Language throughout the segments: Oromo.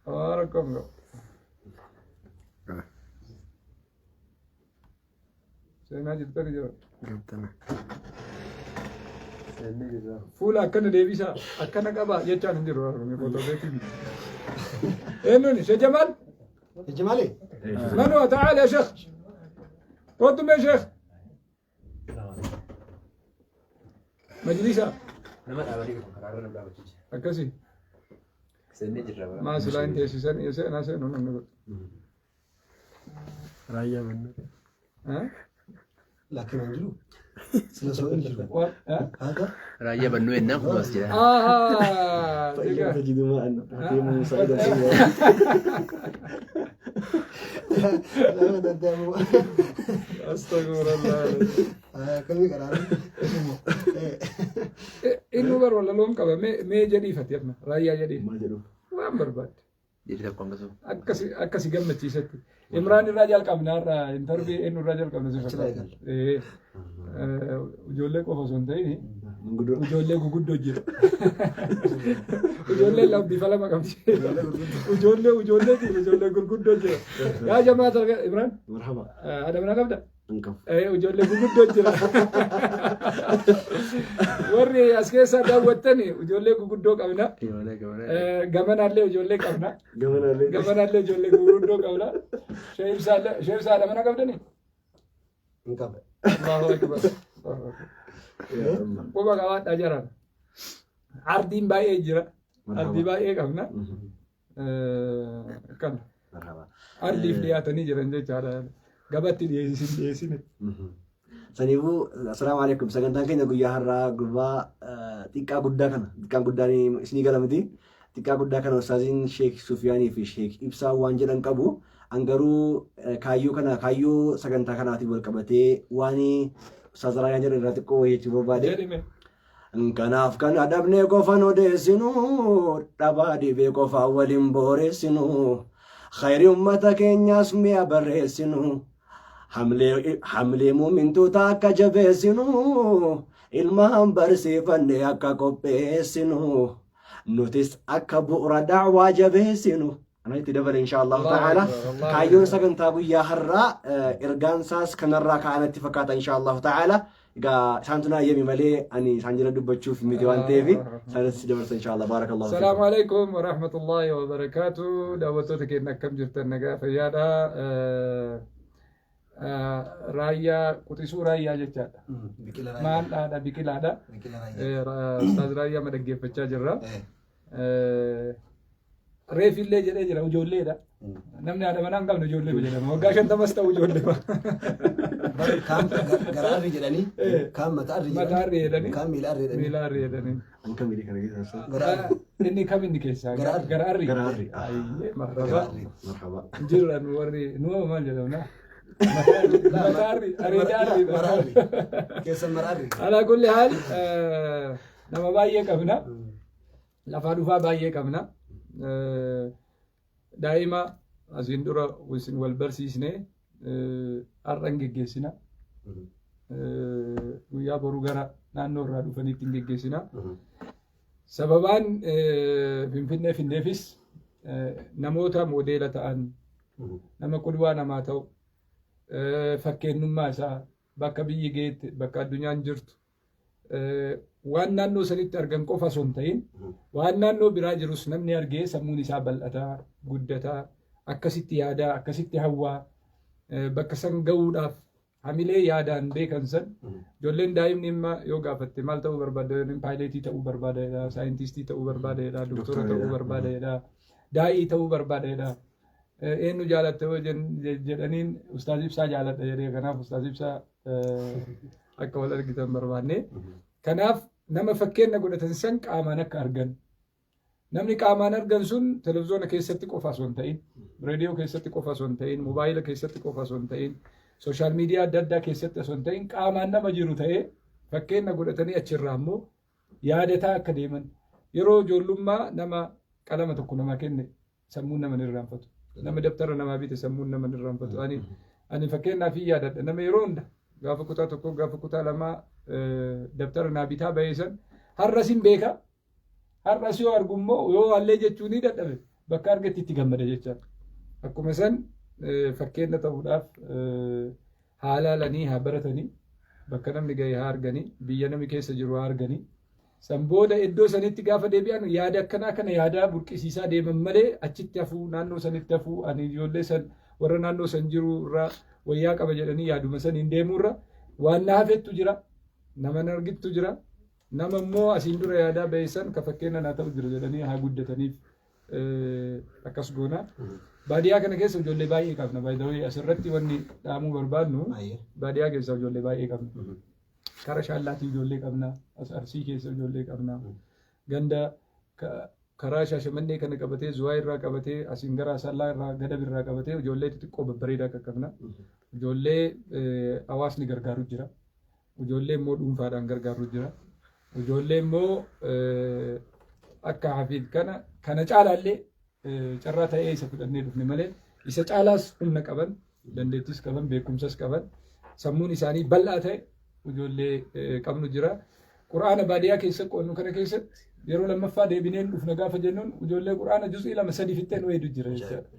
Waa rakkoo hin qabu. Seenaa jirtani jira. Gabtana. Seennee jirra. Fuula akkana deebisaa akkana qabaa jechaan hin jiru. Qotobeetii miti. Eenyuun Sheekh Jamaal? Jamaali. Man huwa? Ta'aal yaa Sheekh. Kottu mee Sheekh. Majlisa Nama dhaabanii jiru karaa irra nama dhaabachuu jira. akkasii. Seennee jirra. Bara. Maa silaa hin teessisan seenaa seenu namni godhu. Raayyaa mannoo. Laakiin hin jiru. Sila soo hin jiru. Waan Haadha. Raayyaa bannoo ennaan kun as jira. Ahaa. فإن تجدوا ماء فقيموا صعيدا طيبا. Nama danda'amu. Astagfirullah. Akkamii qaraara? Inni bar walaloon qaba mee jedhiifati amma raayyaa jedhii Maal jedhu? waan barbaadde. Jedhi tokko hanga sun. Akkasi akkasi gammachiisetti. Imraan irraa jalqabna irraa intarvii eenyu irraa jalqabna si Achirraa fakkaata. Ijoollee qofa osoo hin ta'in Manguddoo. ijoollee guguddoo jira. Ijoollee lama bifa lama qabdi. Ijoollee ijoollee ijoollee gurguddoo jira. Yaa jamaa Imraan Marhaba. haadha manaa qabda? Hin qabu. Ijoollee guguddoo jira. Warri as keessaa daawwattan ijoollee guguddoo qabna. Gamana gamana. Gamanaallee ijoollee qabna. Gamanaallee. Gamanaallee ijoollee guguddoo qabna. Sheebsaa haadha manaa qabdanii? Hin qabu. Allahu akbar. Allahu akbar. Quba qabaadhaa jiran. Ardiin baay'ee jira. Ardii baay'ee qabna. Kana. Marhaba. Ardiif dhiyaatanii jiran jechaadha. Gabatti dhiyeessin dhiyeessine. Saniifuu assalaamu alaikum sagantaan keenya guyyaa har'aa gurbaa xiqqaa guddaa kana xiqqaan guddaan isinii gala miti xiqqaa guddaa kana ustaaziin Sheek Sufiyaanii fi Sheek Ibsaa waan jedhan qabu an garuu kaayyoo kana kaayyoo sagantaa kanaatiin wal qabatee waan ustaaz Raayyaa jedhan irraa xiqqoo wayii jechuu barbaade. Jedhime. Kanaaf kana dhabnee qofan odeessinu dhabaa dhibee qofaa waliin booressinu khayri ummata keenyaas mi'a barreessinu hamlee muumintoota akka jabeessinu ilmaan barsiifanne akka qopheessinu nutis akka bu'ura da'waa jabeessinu. Ana itti dabale insha Allahu Allahu ta'ala. Akbar, Allahu Kaayyoon Akbar. sagantaa guyyaa har'aa ergaan isaas kanarraa ka'anatti fakkaata insha Allahu ta'ala. Egaa isaantu naa eeyyame malee ani isaan jala dubbachuuf miti waan ta'eef isaanis dabarsa insha Allah. Baarakallahu Salaamu fiikum. alaikum wa rahmatullahi wa barakaatu. Daawwattoota keenya akkam jirtan nagaa fayyaadha. Raayyaa quxisuu raayyaa jechaadha. Biqila raayyaa. Maandhaadha biqilaadha. Biqila raayyaa. Ustaaz raayyaa ma dhaggeeffachaa jirra. Reefillee jedhee jira ijoolleedha. Namni haadha manaa hin qabne ijoollee jedhama. Waggaa 50s ta'u ijoollee. Kaan gara arri jedhanii, kaan mata arri Mata arri jedhanii, kaan miila arri jedhanii. Miila arri jedhanii. An kamii kana keessa ibsaa? Gara arri. Inni kam inni keessaa? Gara arri. Gara arri. Gara arri. Ayyee Gara marhaba. arri. Marhaba. Jirra nu warri nu maal jedhamna? Mata arri, areeda arri. Mara arri. Keessan mara arri. Alaa kulli haal nama baay'ee qabna. Lafaa dhufaa baay'ee qabna. Daa'ima asiin dura isin wal barsiisne har'a hin geggeessina. Guyyaa boruu gara naannoo irraa dhufaniitti hin geggeessina. Sababaan Finfinnee finneefis namoota moodeela ta'an nama qudwaa namaa ta'u fakkeennummaa isaa bakka biyyi geette bakka addunyaan jirtu waan naannoo sanitti argan qofa osoo hin ta'in waan naannoo biraa jirus namni argee sammuun isaa bal'ataa guddataa akkasitti yaadaa akkasitti hawwaa bakka san ga'uudhaaf hamilee yaadaan beekan san ijoolleen daa'imni imma yoo gaafatte maal ta'uu barbaadda jedhaniin paayileetii ta'uu barbaada jedha saayintistii ta'uu barbaada jedha doktora ta'uu barbaada jedha daa'ii ta'uu barbaada jedha eenyu jaalatte yoo jedhaniin ustaaz Ibsaa jaaladha jedhee kanaaf ustaaz Ibsaa akka wal argitan barbaanne. Kanaaf nama fakkeenya godhatan san qaamaan akka argan. Namni qaamaan argan sun televizoona keessatti qofa osoo hin ta'in, reediyoo keessatti qofa osoo hin ta'in, mobaayila keessatti qofa osoo hin ta'in, sooshaal miidiyaa adda addaa keessatti osoo hin ta'in qaamaan nama jiru ta'ee fakkeenya godhatanii achirraa immoo yaadataa akka deeman. Yeroo ijoollummaa nama qalama tokko namaa kenne sammuun nama hin irraanfatu. Nama dabtara namaa bite sammuun nama hin irraanfatu. Ani fakkeenyaaf hin yaadadha. Nama yeroo hunda gaafa kutaa tokkoo gaafa kutaa lamaa dabtara naa bitaa bahee san har'as hin beeka. Har'as yoo argu immoo yoo allee jechuu ni dadhabe. Bakka argetti itti gammada jechaadha. Akkuma san fakkeenya ta'uudhaaf haa laalanii, haa baratanii, bakka namni gahe haa arganii, biyya namni keessa jiru haa arganii. San booda iddoo sanitti gaafa deebi'an yaada akkanaa kana yaadaa burqisiisaa deeman malee achitti hafuu, naannoo sanitti hafuu, ani ijoollee san warra naannoo san jiru irraa wayyaa qaba jedhanii yaaduma saniin deemuurra waan na hafettu jira, nama na argittu jira, nama immoo asiin dura yaadaa bahe san ka fakkeenya naa ta'u jira jedhanii haa guddataniif akkas goona. Baadiyyaa kana keessa ijoollee baay'ee qabna. By the way, asirratti wanni dhaamuu barbaadnu baadiyyaa keessa ijoollee baay'ee qabna. Kara Shaallaatii ijoollee qabna. As Arsii keessa ijoollee qabna. Ganda karaa Shaashamannee kana qabatee, Zuwaa irraa qabatee, asiin gara Asallaa irraa, Gadab irraa qabatee ijoollee xixiqqoo babbareedaa qaqqabna. Ijoollee hawaasni gargaaru jira. Ijoollee immoo dhuunfaadhaan gargaaru jira. Ijoollee immoo akka Hafiid kana caalaallee carraa ta'ee isa fudhannee dhufne malee isa caalaas humna qaban, dandeettis qaban, beekumsas qaban, sammuun isaanii bal'aa ta'e ijoollee qabnu jira. Qur'aana baadiyyaa keessa qo'annu kana keessatti yeroo lammaffaa deebineen dhufna gaafa jennuun ijoollee qur'aana juz'ii lama sadi fixxee nu eedu jira jechaadha.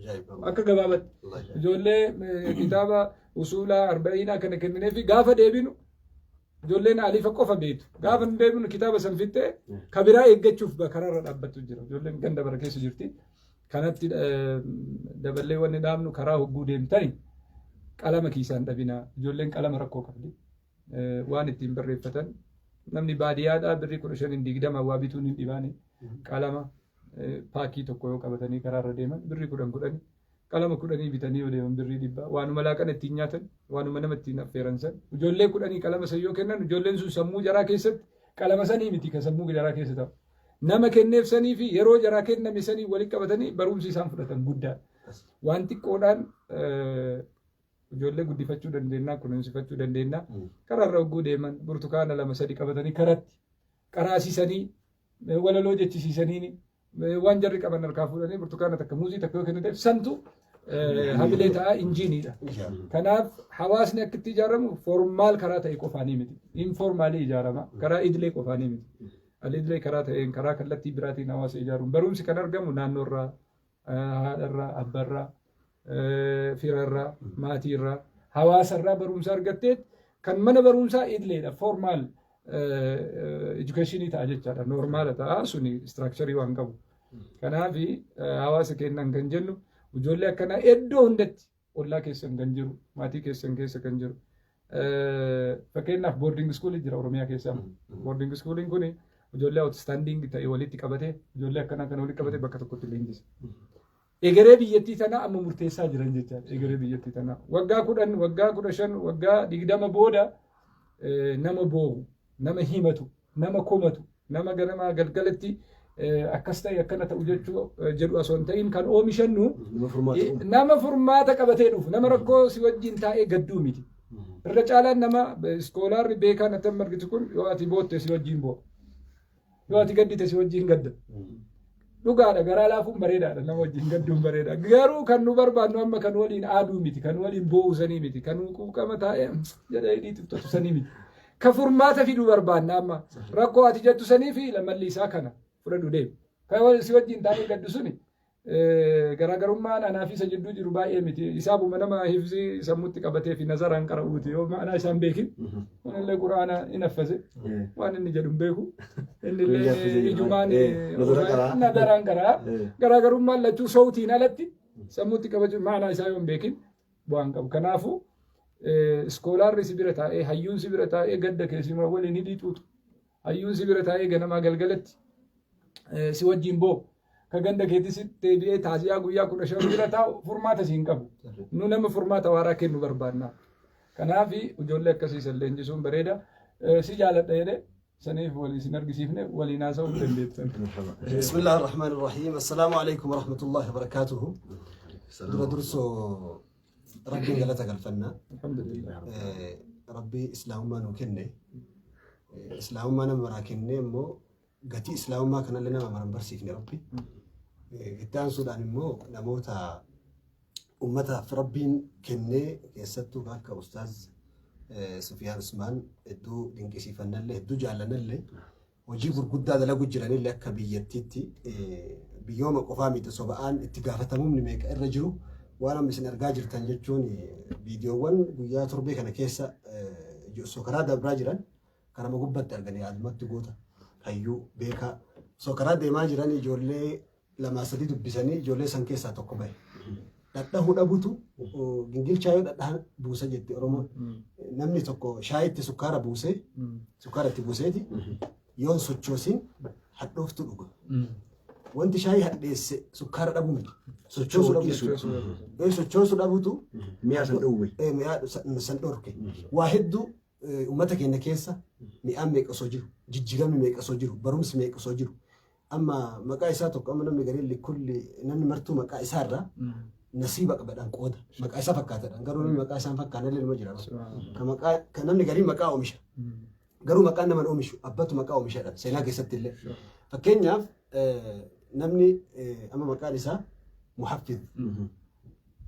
Akka gabaabatti ijoollee kitaaba usuulaa arba'iinaa kana kenninee fi gaafa deebinu ijoolleen alifa qofa beektu. Gaafa nu deebinu kitaaba san fixxee kabiraa eeggachuuf karaarra dhaabbattu jira. Ijoolleen ganda bara keessa jirti. Kanatti daballee wanni dhaabnu karaa hogguu deemtani qalama kiisaan dhabinaa. Ijoolleen qalama rakkoo qabdi. Waan ittiin barreeffatan namni baadiyyaadhaa birrii 15 20 waa bituun hin dhibaane, qalama paakii tokko yoo qabatanii karaarra deeman birrii 10 10 qalama 10 bitanii yoo deeman birrii 100, waanuma laaqana ittiin nyaatan, waanuma nama ittiin affeeran san ijoollee 10 qalama san yoo kennan, ijoolleen sun sammuu jaraa keessatti qalama sanii miti kan sammuu jaraa keessa ta'u. Nama kenneef sanii fi yeroo jaraa kenname sanii walitti qabatanii barumsi isaan fudhatan guddaadha. Waan xiqqoodhaan ijoollee guddifachuu dandeenya, kunuunsifachuu dandeenya. Karaarra hogguu deeman burtukaana lama sadi qabatanii karatti qaraasisanii, walaloo jechisiisanii, waan jarri qaban harkaa fuudhanii burtukaana takka, muuzii takka yoo kenniteef santu hamilee ta'a, injiiniidha. Kanaaf hawaasni akka itti ijaaramu formal karaa ta'e qofaanii miti. Informalii ijaarama. Karaa idilee qofaanii miti. Al-idilee karaa ta'een, karaa kallattii biraatiin hawaasa ijaaruun barumsi kan argamu naannoorraa, haadharraa, abbarraa, firarraa, maatiirraa, hawaasarraa barumsa argatteet kan mana barumsaa idileedha. Formal educationii ta'a jechaadha. Normala ta'a, suni structurii waan qabu. Kanaaf hawaasa kennan kan jennu ijoollee akkanaa iddoo hundatti ollaa keessan kan jiru, maatii keessan keessa kan jiru. Fakkeenyaaf boarding schoolii jira Oromiyaa keessa. Boarding schooliin kun ijoollee outstanding ta'e walitti qabatee, ijoollee akkanaa kana walitti qabatee bakka tokkotti leenjisa. Egeree biyyattii tanaa amma murteessaa jiran jechaadha. Egeree biyyattii tanaa. Waggaa 10, waggaa 15, waggaa 20 booda nama boo'u, nama himatu, nama komatu, nama ganamaa galgalatti akkas ta'e akkana ta'u jechuu jedhu osoo hin ta'in kan oomishannu Nama furmaata nama furmaata qabatee dhufu, nama rakkoo si wajjin taa'ee gadduu miti. Irra caalaan nama scholarri beekaan ati amma argitu kun yoo ati bootte si wajjin boo'a. Yoo ati gaddite si wajjin gadda. Dhugaadha, garaa laafuun bareedaadha, nama wajjin gadduun bareeda. Garuu kan nu barbaannu amma kan waliin aaduu miti, kan waliin boo'u sanii miti, kan quuqama taa'ee jedhee hidhii tuftatu sanii miti. Ka furmaata fiduu barbaanna amma. Rakkoo ati jettu sanii fi malli isaa kana fudhadhu deemu. Kan si wajjin taa'ee gaddu suni garaagarummaan anaa fi isa jidduu jiru baay'ee miti. Isaabuma nama hifzii sammuutti qabatee fi nazaraan qara'uuti. Yoo ma'anaa isaan beekin kunillee quraana hin affase, waan inni jedhu hin beeku. Inni illee ijumaan nazaraan qara'a. Garaagarummaan lachuu sowtiin alatti sammuutti qabachuu ma'anaa isaa yoo hin beekin bu'aan qabu. Kanaafuu scholarri si bira taa'ee, hayyuun si bira taa'ee gadda keessumaa waliin hidhii xuuxu. Hayyuun si bira taa'ee ganamaa galgalatti si wajjin boo'u. Ka ganda keetti si deebi'ee taaziyaa guyyaa 15 bira taa'u furmaata siin qabu. Nu nama furmaata waaraa kennu barbaanna. Kanaaf ijoollee akkasii san leenjisuun bareeda. Si jaaladha jedhee saniif walii isin argisiifne, waliin haasa'uu hin dandeettan. بسم الله الرحمن الرحيم، السلام عليكم ورحمة الله وبركاته. Dura dursoo Rabbiin galata galfanna. Alhamdulillah. Rabbii islaamummaa nuu kenne. Islaamummaa nama maraa kennee immoo gatii islaamummaa kanallee nama maran barsiifne Rabbi. Itti aansuudhaan immoo namoota ummataaf Rabbiin kennee, keessattuu akka Ustaaz Sufiyaan Usmaan hedduu dinqisiifannallee, hedduu jaallannallee, hojii gurguddaa dalagu jiranillee akka biyyattiitti. Biyyooma qofaa miti soba'aan itti gaafatamumni meeqa irra jiru waan amma isin argaa jirtan jechuun viidiyoowwan guyyaa torbee kana keessa osoo karaa dabraa jiran karama gubbatti arganii adumatti goota hayyuu beekaa osoo karaa deemaa jiran ijoollee lamaa sadii dubbisanii ijoollee san keessaa tokko bahe. Dhadhahuu dhabutu gingilchaa yoo dhadhahan buusa jetti Oromoon. Namni tokko shaayitti sukkaara buusee sukkaara itti buuseeti yoon sochoosin hadhooftu dhuga. Wanti shaayii hadheesse sukkaara dhabuu miti. Sochoosuu dhabuu. Sochoosuu dhabutu Mi'a san dhowwe. Mi'aa san dhorke. Waa hedduu uummata keenya keessa mi'aan meeqa osoo jiru, jijjiiramni meeqa osoo jiru, barumsi meeqa osoo jiru. Amma maqaa isaa tokko amma namni gariin likulli namni martuu maqaa isaa irraa nasiiba qabadhaan qooda. Maqaa isaa fakkaatadhaan garuu namni maqaa isaa hin fakkaanne illee nima jira. Ka maqaa ka namni gariin maqaa oomisha. Garuu maqaan nama hin oomishu abbatu maqaa oomishadha seenaa keessatti illee. Fakkeenyaaf namni amma maqaan isaa Muhaffiz.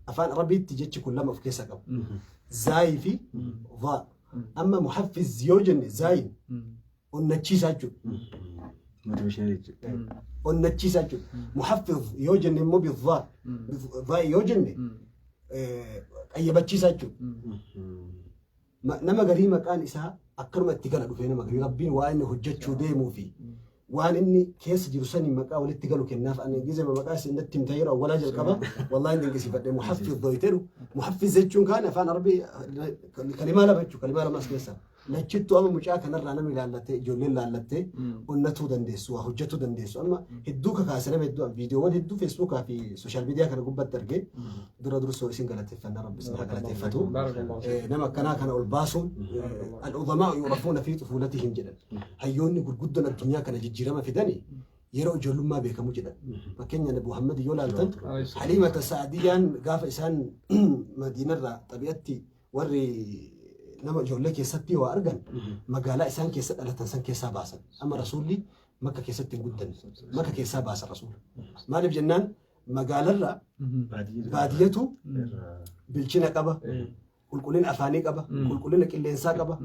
Afaan Arabiitti jechi kun lama of keessaa qaba. Zaayii fi dhaa. Amma Muhaffiz yoo jenne zaayiin onnachiisaa jechuudha. Motivational jechuudha. Onnachiisaa jechuudha. Muhaffiz yoo jenne immoo bidhaa. Dhaa yoo jenne qayyabachiisaa jechuudha. Nama garii maqaan isaa akkanuma itti gala dhufee nama garii Rabbiin waan inni hojjechuu deemuu fi waan inni keessa jiru sanii maqaa walitti galu kennaaf. Ani gizema maqaa isin natti himta yeroo awwalaa jalqaba wallahi hin dinqisiifadhe. Muhaffiz doyteedhu. Muhaffiz jechuun kaan afaan Arabii kalimaa lama jechuudha, kalimaa lama as keessa lachittuu. Amma mucaa kanarraa namni laallattee, ijoolleen laallattee onnatuu dandeessu, waa hojjetuu dandeessu. Amma hedduu kakaase, nama hedduu viidiyoowwan hedduu Feesbuukaa fi social media kana gubbatti argee. Dura dursoo isin galateeffannaa, Rabbi isin haa galateeffatu. Nama akkanaa kana ol baasuun, العظماء يعرفون في طفولتهم jedhan. Hayyoonni gurguddoon addunyaa kana jijjiirama fidani yeroo ijoollummaa beekamu jedhan. Fakkeenya Nabi Muhammad yoo laaltan, Haliimata Sa'adiyaan gaafa isaan Madiinarraa xabi'atti warri nama ijoollee keessatti waa argan magaalaa isaan keessa dhalatan san keessaa baasan. Amma Rasuulli Makka keessatti hin guddanne. Makka keessaa baasan Rasuula. Maaliif jennaan magaalarraa baadiyyatu bilchina qaba, qulqullina afaanii qaba, qulqullina qilleensaa qaba.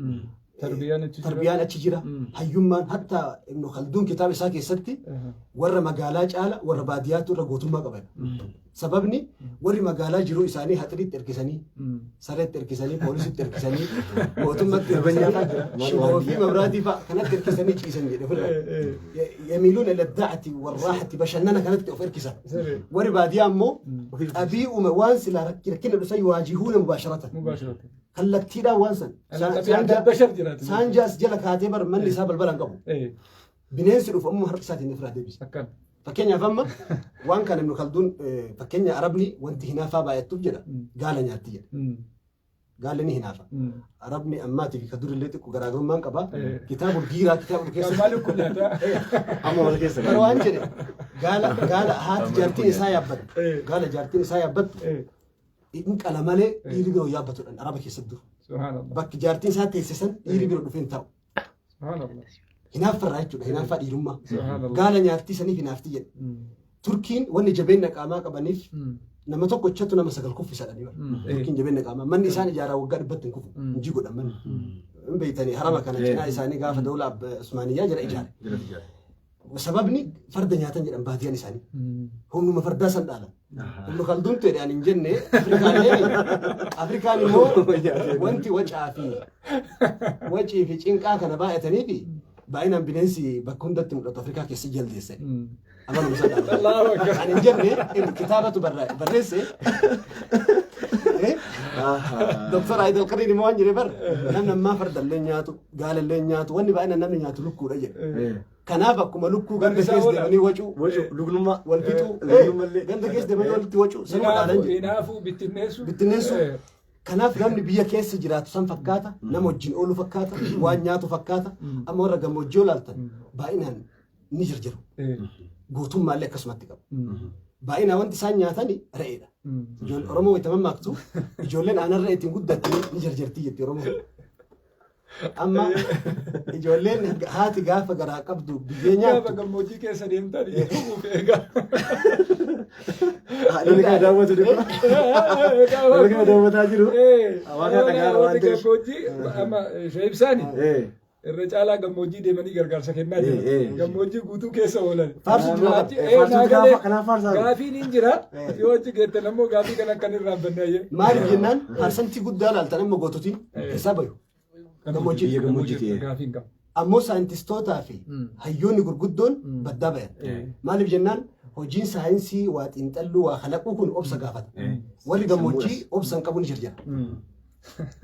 Tarbiyaan achi jira. Tarbiyaan achi jira. Hayyummaan hatta Ibnu Khalduun kitaaba isaa keessatti warra magaalaa caala warra baadiyyaatu irra gootummaa qaban. Sababni warri magaalaa jiruu isaanii haxiriitti erkisanii, sareetti erkisanii, poolisitti erkisanii, mootummatti erkisanii, shiboo fi mabraatii fa'a kanatti erkisanii ciisan jedhe ofirra. يميلون إلى الدعة والراحة, bashannana kanatti of erkisan. Warri baadiyyaa immoo xabii'uma waan silaa rakkina dhusa يواجهون مباشرة. مباشرة. Kallattiidhaan waan san. طبيعة البشر jiraatu. Saanjaas jala kaatee bar manni isaa balbala hin qabu. Bineensi dhufu ammoo harka isaatiin ofirraa deebisa. Akkan. Fakkeenyaaf amma waan kana Ibnu Khalduun fakkeenya Arabni wanti hinaafaa baay'attuuf jedha gaala nyaatti jedha. Gaalli ni hinaafa. Arabni ammaatii fi ka durillee xiqqoo garaagarummaan qaba. Kitaabul giiraa kitaabul keessa. Maal kun nyaata? Amma wal keessa. Bara waan jedhe gaala haati jaartiin isaa yaabbattu. Gaala jaartiin isaa yaabbattu hin qala malee dhiirri biroo yaabbatudha Araba keessatti dur. Subhanallah. Bakki jaartiin isaa teessisan dhiirri biroo dhufee hin taa'u. Subhanallah. Hinaaffarraa jechuudha, hinaaffaa dhiirummaa. Subhanallah. Gaala nyaattii saniif hinaafti jedhe. Turkiin wanni jabeenya qaamaa qabaniif nama tokkochatu nama sagal kuffisadhanii bara. Turkiin jabeenya qaamaa manni isaan ijaaraa waggaa 100tti hin kufu. Injii godhan manni. Hin beektanii harama kana cinaa isaanii gaafa dawla Usmaaniyyaa jira ijaare. Sababni farda nyaatan jedhan baadiyyaan isaanii. Humnuma fardaa san dhaalan. Ibnu Khalduun ta'e ani hin jenne. Afrikaallee Afrikaan immoo wanti wacaa fi wacii fi cinqaa kana baay'atanii fi baay'inaan bineensi bakka hundatti mul'atu Afrikaa keessa jaldeesse. Amanuma isaa dhaalan. Allahu Akbar. Ani hin jenne, kitaabatu barreesse. Doktor Ayidal Qariin immoo waan jedhe bar namni ammaa fardallee nyaatu, gaalallee nyaatu, wanni baay'inaan namni nyaatu lukkuudha jedhe. Kanaaf akkuma lukkuu ganda Isaa keessa oola. deemanii wacuu, Wacu lugnummaa. wal fixuu, Lugnummallee. ganda keessa deemanii walitti wacuu, sanuma dhaalan jedhe. Hinaafuu bittinneessu. Bittinneessu. Kanaaf namni biyya keessa jiraatu san fakkaata, nama wajjin oolu fakkaata, waan nyaatu fakkaata. Amma warra gammoojjii yoo ilaaltan baay'inaan ni jarjaru. Gootummaallee akkasumatti qabu. Baay'inaan wanti isaan nyaatani re'eedha. Ijoollee Oromoo wayita mammaaktu ijoolleen aanan re'eetiin guddatte ni jarjartii jetti Oromoo. Amma ijoolleen haati gaafa garaa qabdu biyyee Gaafa nyaattu gammoojjii keessa deemtan uuf eegaa. Namni kana daawwatu dhiba. Namni kana daawwataa jiru. Waan kana dhagahaa waan ta'eef. Gammoojjii amma ishee ibsaani. Irra caalaa gammoojjii deemanii gargaarsa kennaa jiran. Gammoojjii guutuu keessa oolan. Faarsu jira. Achi- Faarsuutu naa galee- kanaaf faarsaa jiru. Gaafiin hin jira. Yoo achi geettan ammoo gaafii kana akkan irraanfanne ayyee. Maaliif jennaan parsantii guddaa laaltan amma goototiin keessaa bayu. Gammoojjii. Biyya gammoojjiiti. Gaafii hin qabu. Ammoo saayintistootaa fi hayyoonni gurguddoon baddaa bayan. Maaliif jennaan hojiin saayinsii waa xiinxalluu waa kalaquu kun obsa gaafata. Warri gammoojjii obsa hin qabu ni jirjira.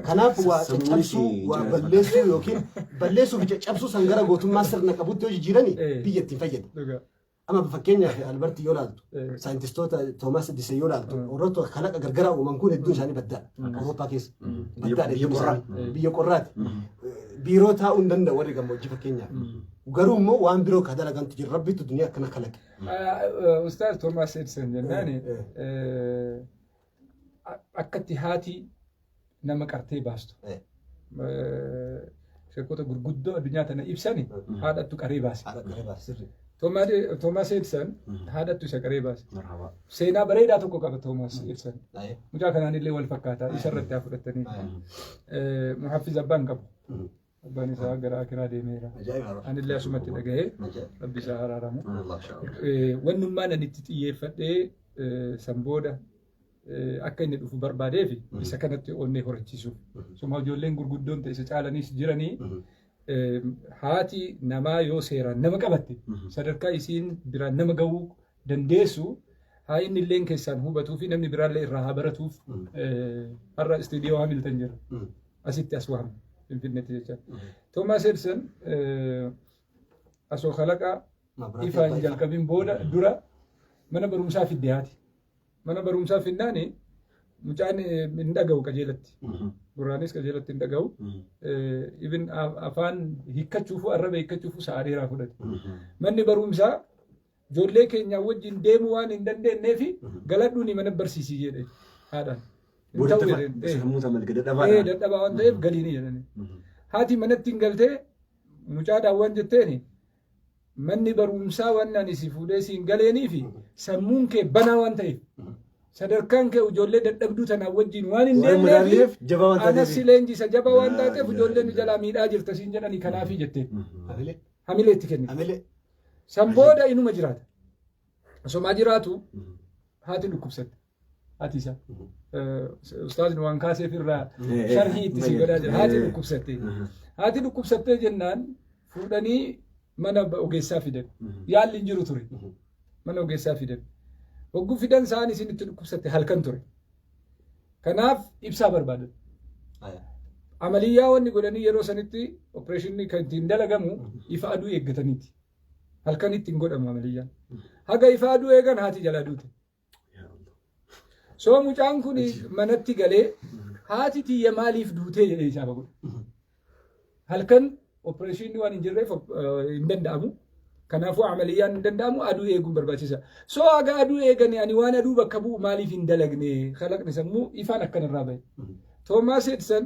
Kanaaf waa Sammuunis caccabsuu, waa jira. balleessuu yookiin balleessuu fi caccabsuu san gara gootummaa sirna qabutti yoo jijjiirani biyya ittiin fayyada. Dhugaa. Amma fakkeenyaaf Alberti yoo laaltu, saayintistoota Toomaas Edison yoo laaltu, warroota kalaqa gargaraa uuman kun hedduun isaanii baddaadha. Awurooppaa keessa. Baddaadha Biyya hedduun qorraa. isaanii. Biyya qorraati. Biiroo taa'uu hin danda'u warri gammoojjii fakkeenyaaf. Garuu immoo waan biroo ka dalagantu jira. Rabbitu duniyaa akkana kalaqe. Ustaaz Toomaas Edison jennaani akkatti haati nama qartee baastu. Sheekota gurguddoo addunyaa tana ibsani haadhattu qaree baase. Haadha qaree baase sirri. Toomaas Edison haadhattu isa qaree baase. Marhaba. Seenaa bareedaa tokko qaba Toomaas Edison. Aye. Mucaa kanaan illee wal fakkaata isa irratti haa fudhatanii. Muhaffiz abbaan qabu. Abbaan isaa gara akiraa deemeera. Ajaa'iba. Anillee asumatti dhagahee Ajaa'iba. rabbi isaa araaramu. Allah inshallah. Wannummaan ani itti xiyyeeffadhee san booda akka inni dhufu barbaadee fi isa kanatti onnee horachiisuuf. Suma ijoolleen gurguddoon ta'e isa caalanis jiranii haati namaa yoo seeraan nama qabatte sadarkaa isiin biraan nama gahuu dandeessu haa inni illeen keessaan hubatuu fi namni biraallee irraa haa baratuuf har'a istiidiyoo Hamilton jira. Asitti as waamne Finfinneetti jecha. Toomaas Edison asoo kalaqaa ifaa hin jalqabin booda dura mana barumsaa fidde haati. Mana barumsaa fidnaani mucaan hin dhaga'u qajeelatti. Gurraanis qajeelatti hin dhaga'u. Ibin afaan hiikkachuufu arraba hiikkachuufu sa'a dheeraa fudhate. Manni barumsaa ijoollee keenya wajjin deemuu waan hin dandeenyeef galadhuuni mana barsiisii jedhe haadhaan. Hin Booda ta'u jedheen. sammuu isaa malka dadhabaadha. Dadhabaa waan ta'eef galiini jedhani. Haati manatti hin galtee mucaadhaan waan jetteeni manni barumsaa waan ani si fuudhee siin galeenii fi sammuun kee banaa waan ta'eef sadarkaan kee ijoollee dadhabduu tanaa wajjin waan hin Waan deemneef madaalleef jabaa waan anas taateef. si leenjisa jabaa waan taateef Laa ijoolleen nu ilaaha jalaa miidhaa jirta siin jedhanii kanaafii jetteen Hamilee. hamilee itti kennite. Hamilee. San booda inuma jiraata. Osomaa jiraatu haati dhukkubsatte. Haati isaa. Ustaazni waan kaaseef irraa sharhii itti si godhaa jira. Haati dhukkubsatte. Haati dhukkubsattee jennaan fuudhanii mana ogeessaa fidan. Yaalli hin jiru ture. Mana ogeessaa fidan. Hogguu fidan sa'aan isin itti dhukkubsatte halkan ture. Kanaaf ibsaa barbaadan. Amaliyyaa wanni godhanii yeroo sanitti opereeshinni kan ittiin dalagamu ifa aduu eeggataniiti. Halkan ittiin godhamu amaliyyaan. Haga ifa aduu eegan haati jalaa duute. So mucaan kun manatti galee haati tiyya maaliif duutee jedhee isaaf godhe. Halkan opereeshinni waan hin jirreef hin danda'amu. Kanaafuu amaliyyaan hin danda'amu aduu eeguun barbaachisa. So haga aduu eegani ani waan aduu bakka bu'u maaliif hin dalagne kalaqni sammuu ifaan akkanarraa bahe. Toomaas Edison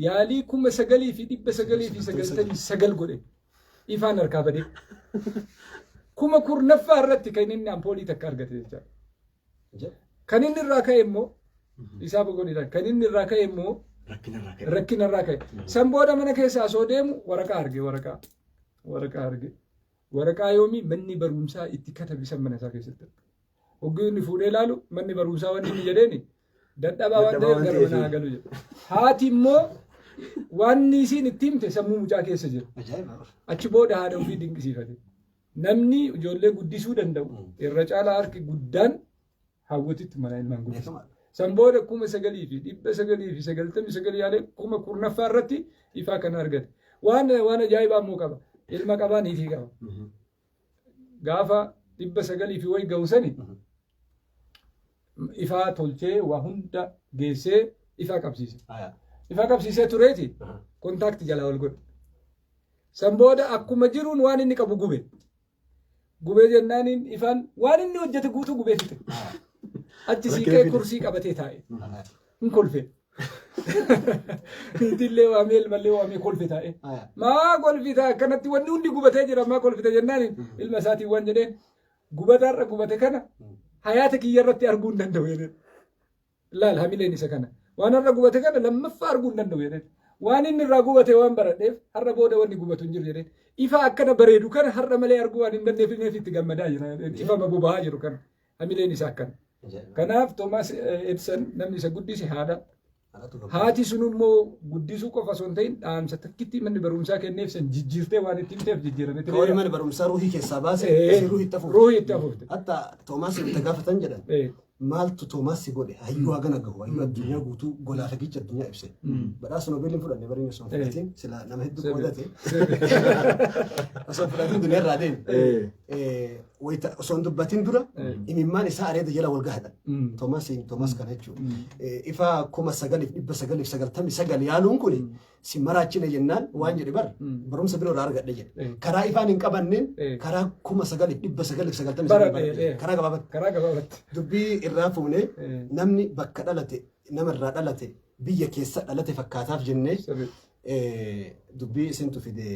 yaalii 9999 godhe ifaan harkaa badee. 10,000ffaa irratti kan inni ampoolii takka argate jechaadha. Kan inni irraa ka'e immoo isaa boqonnidha. Kan inni irraa ka'e immoo Rakkina irraa ka'e. rakkina irraa ka'e. San booda mana keessaa osoo deemu waraqaa arge waraqaa. Waraqaa arge. Waraqaa yoomii manni barumsaa itti katabisan mana isaa keessatti. Hogguu inni fuudhee ilaalu manni barumsaa wanni inni jedheeni dadhabaa waan Dadhabaa ta'eef waan gara ta'eef. manaa galu jedhe. Haati immoo wanni isiin itti himte sammuu mucaa keessa jira. Ajaa'iba. Achi booda haadha ofii dinqisiifate. Namni ijoollee guddisuu danda'u irra caalaa harki guddaan hawwatitti mana ilmaan guddisa. Beekamaadha. San booda 9999 yaalee 10,000ffaa irratti ifaa kana argate. Waan ajaa'ibaa immoo qaba. Ilma qabaa niitii qaba. Gaafa 900 fi wayi ga'u sani ifaa tolchee waa hunda geessee ifaa qabsiise. Ifaa qabsiisee tureeti kontaakti jalaa ol godhe. San booda akkuma jiruun waan inni qabu gube. Gubee jennaaniin ifaan waan inni hojjete guutuu gubee fixe. Achi siiqee kursii qabatee taa'e. Hin kolfe. Niitillee waamee ilmallee waamee kolfe taa'e. Maa kolfita akkanatti wanni hundi gubatee jira maa kolfita jennaaniin ilma isaatiin waan jedheen gubataarra gubate kana hayaata kiyya irratti arguu hin danda'u jedheen. Laal hamileen isa kana. Waan har'a gubate kana lammaffaa arguu hin danda'u jedheen. Waan inni irraa gubate waan baradheef har'a booda wanni gubatu hin jiru jedheen. Ifa akkana bareedu kana har'a malee arguu waan hin dandeenyeef itti gammadaa jira. Ifa boba'aa jiru kana. Hamileen isaa akkana. Kanaaf Toomaas Edison namni isa guddise haadha. Haati sun immoo guddisuu qofa osoo hin ta'in dhaamsa takkitti manni barumsaa kenneef san jijjiirtee waan itti himteef jijjiirame. Warri mana barumsaa ruuhii keessaa baase isii ruuhii itti afuufte. Ruuhii itti afuufte. Hatta Toomaas itti gaafatan jedhan. Maaltu Toomaas si godhe hayyuu hagana gahu hayyuu addunyaa guutuu golaa figicha addunyaa ibse. Badhaasa Noobeelii hin fudhanne bariin osoo hin fudhatin sila nama hedduu qoodate. Osoo hin fudhatin duniyaa irraa deeme. Wayita osoo hin dubbatin dura imimmaan isaa areeda jala wal gahadha. Toomaas Toomaas kana jechuudha. Ifa 9999 yaaluun kun si maraachine jennaan waan jedhe bar barumsa biroo irraa argadhe jedhe. Karaa ifaan hin qabanneen karaa 9999 Baradhe, karaa gabaabatti. Karaa gabaabatti. Dubbii irraa fuunee namni bakka dhalate nama irraa dhalate biyya keessa dhalate fakkaataaf jennee dubbii isintu fide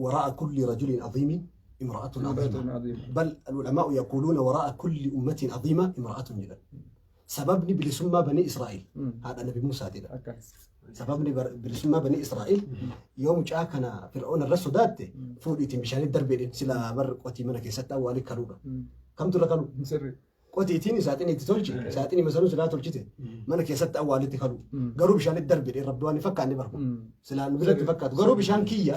وراء كل رجل عظيم امرأة عظيمة بل العلماء يقولون وراء كل أمة عظيمة امرأة جدا سببني bilisummaa بني إسرائيل هذا نبي موسى دي سببني bilisummaa بني إسرائيل يوم جاء كان فرعون الرسول دات fuudhiitiin bishaanii darbeedhin sila bar qotii mana keessatti awwaalii kaluudha. Kamtu irra kalu? Qotiitiin saaxinii itti tolche saaxinii masanuu silaa tolchite mana keessatti awwaalitti kalu. Garuu bishaanitti darbeedhin rabbi waan hin fakkaanne barku. Silaa nu biratti fakkaatu garuu bishaan kiyya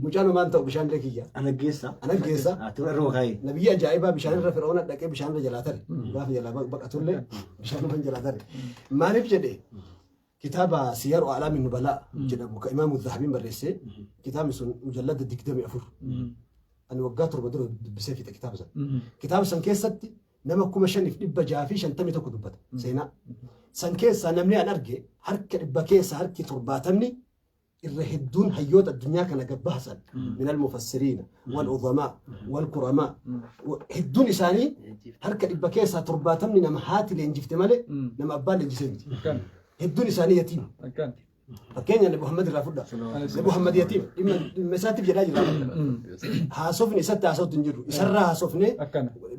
mucaan homaan ta'u bishaan illee kiyya. Ana geessa. Ana geessa. Ati irra kaa'e. Nabiyyi ajaa'ibaa bishaan irra fir'auna dhaqee bishaan irra jalaa tare. Gaafa jalaa baqatullee bishaan jalaa tare. Maaliif jedhee kitaaba Siyaru A'laami Nubalaa jedhamu ka Imaamu Zahabiin barreesse kitaabni sun mujallada 24. Ani waggaa 7 dura dubbisee fixe kitaaba san. Kitaaba san keessatti nama 5651 dubbata seenaa. San keessaa namni an arge harka dhibba keessa harki 70 irra hedduun hayyoota addunyaa kana gabbaasan min almufassiriina wal uzamaa wal kuramaa hedduun isaanii harka dhibba keessaa 70 nama haati leenjifte malee nama abbaan leenjisee miti. Hedduun isaanii yatiima. Fakkeenya Nabi Muhammad irraa fudha. Nabi Muhammad yatiima. Dhimma isaatiif jedhaa jira. Haasofni isatti haasoftu hin jiru. Isarraa haasofne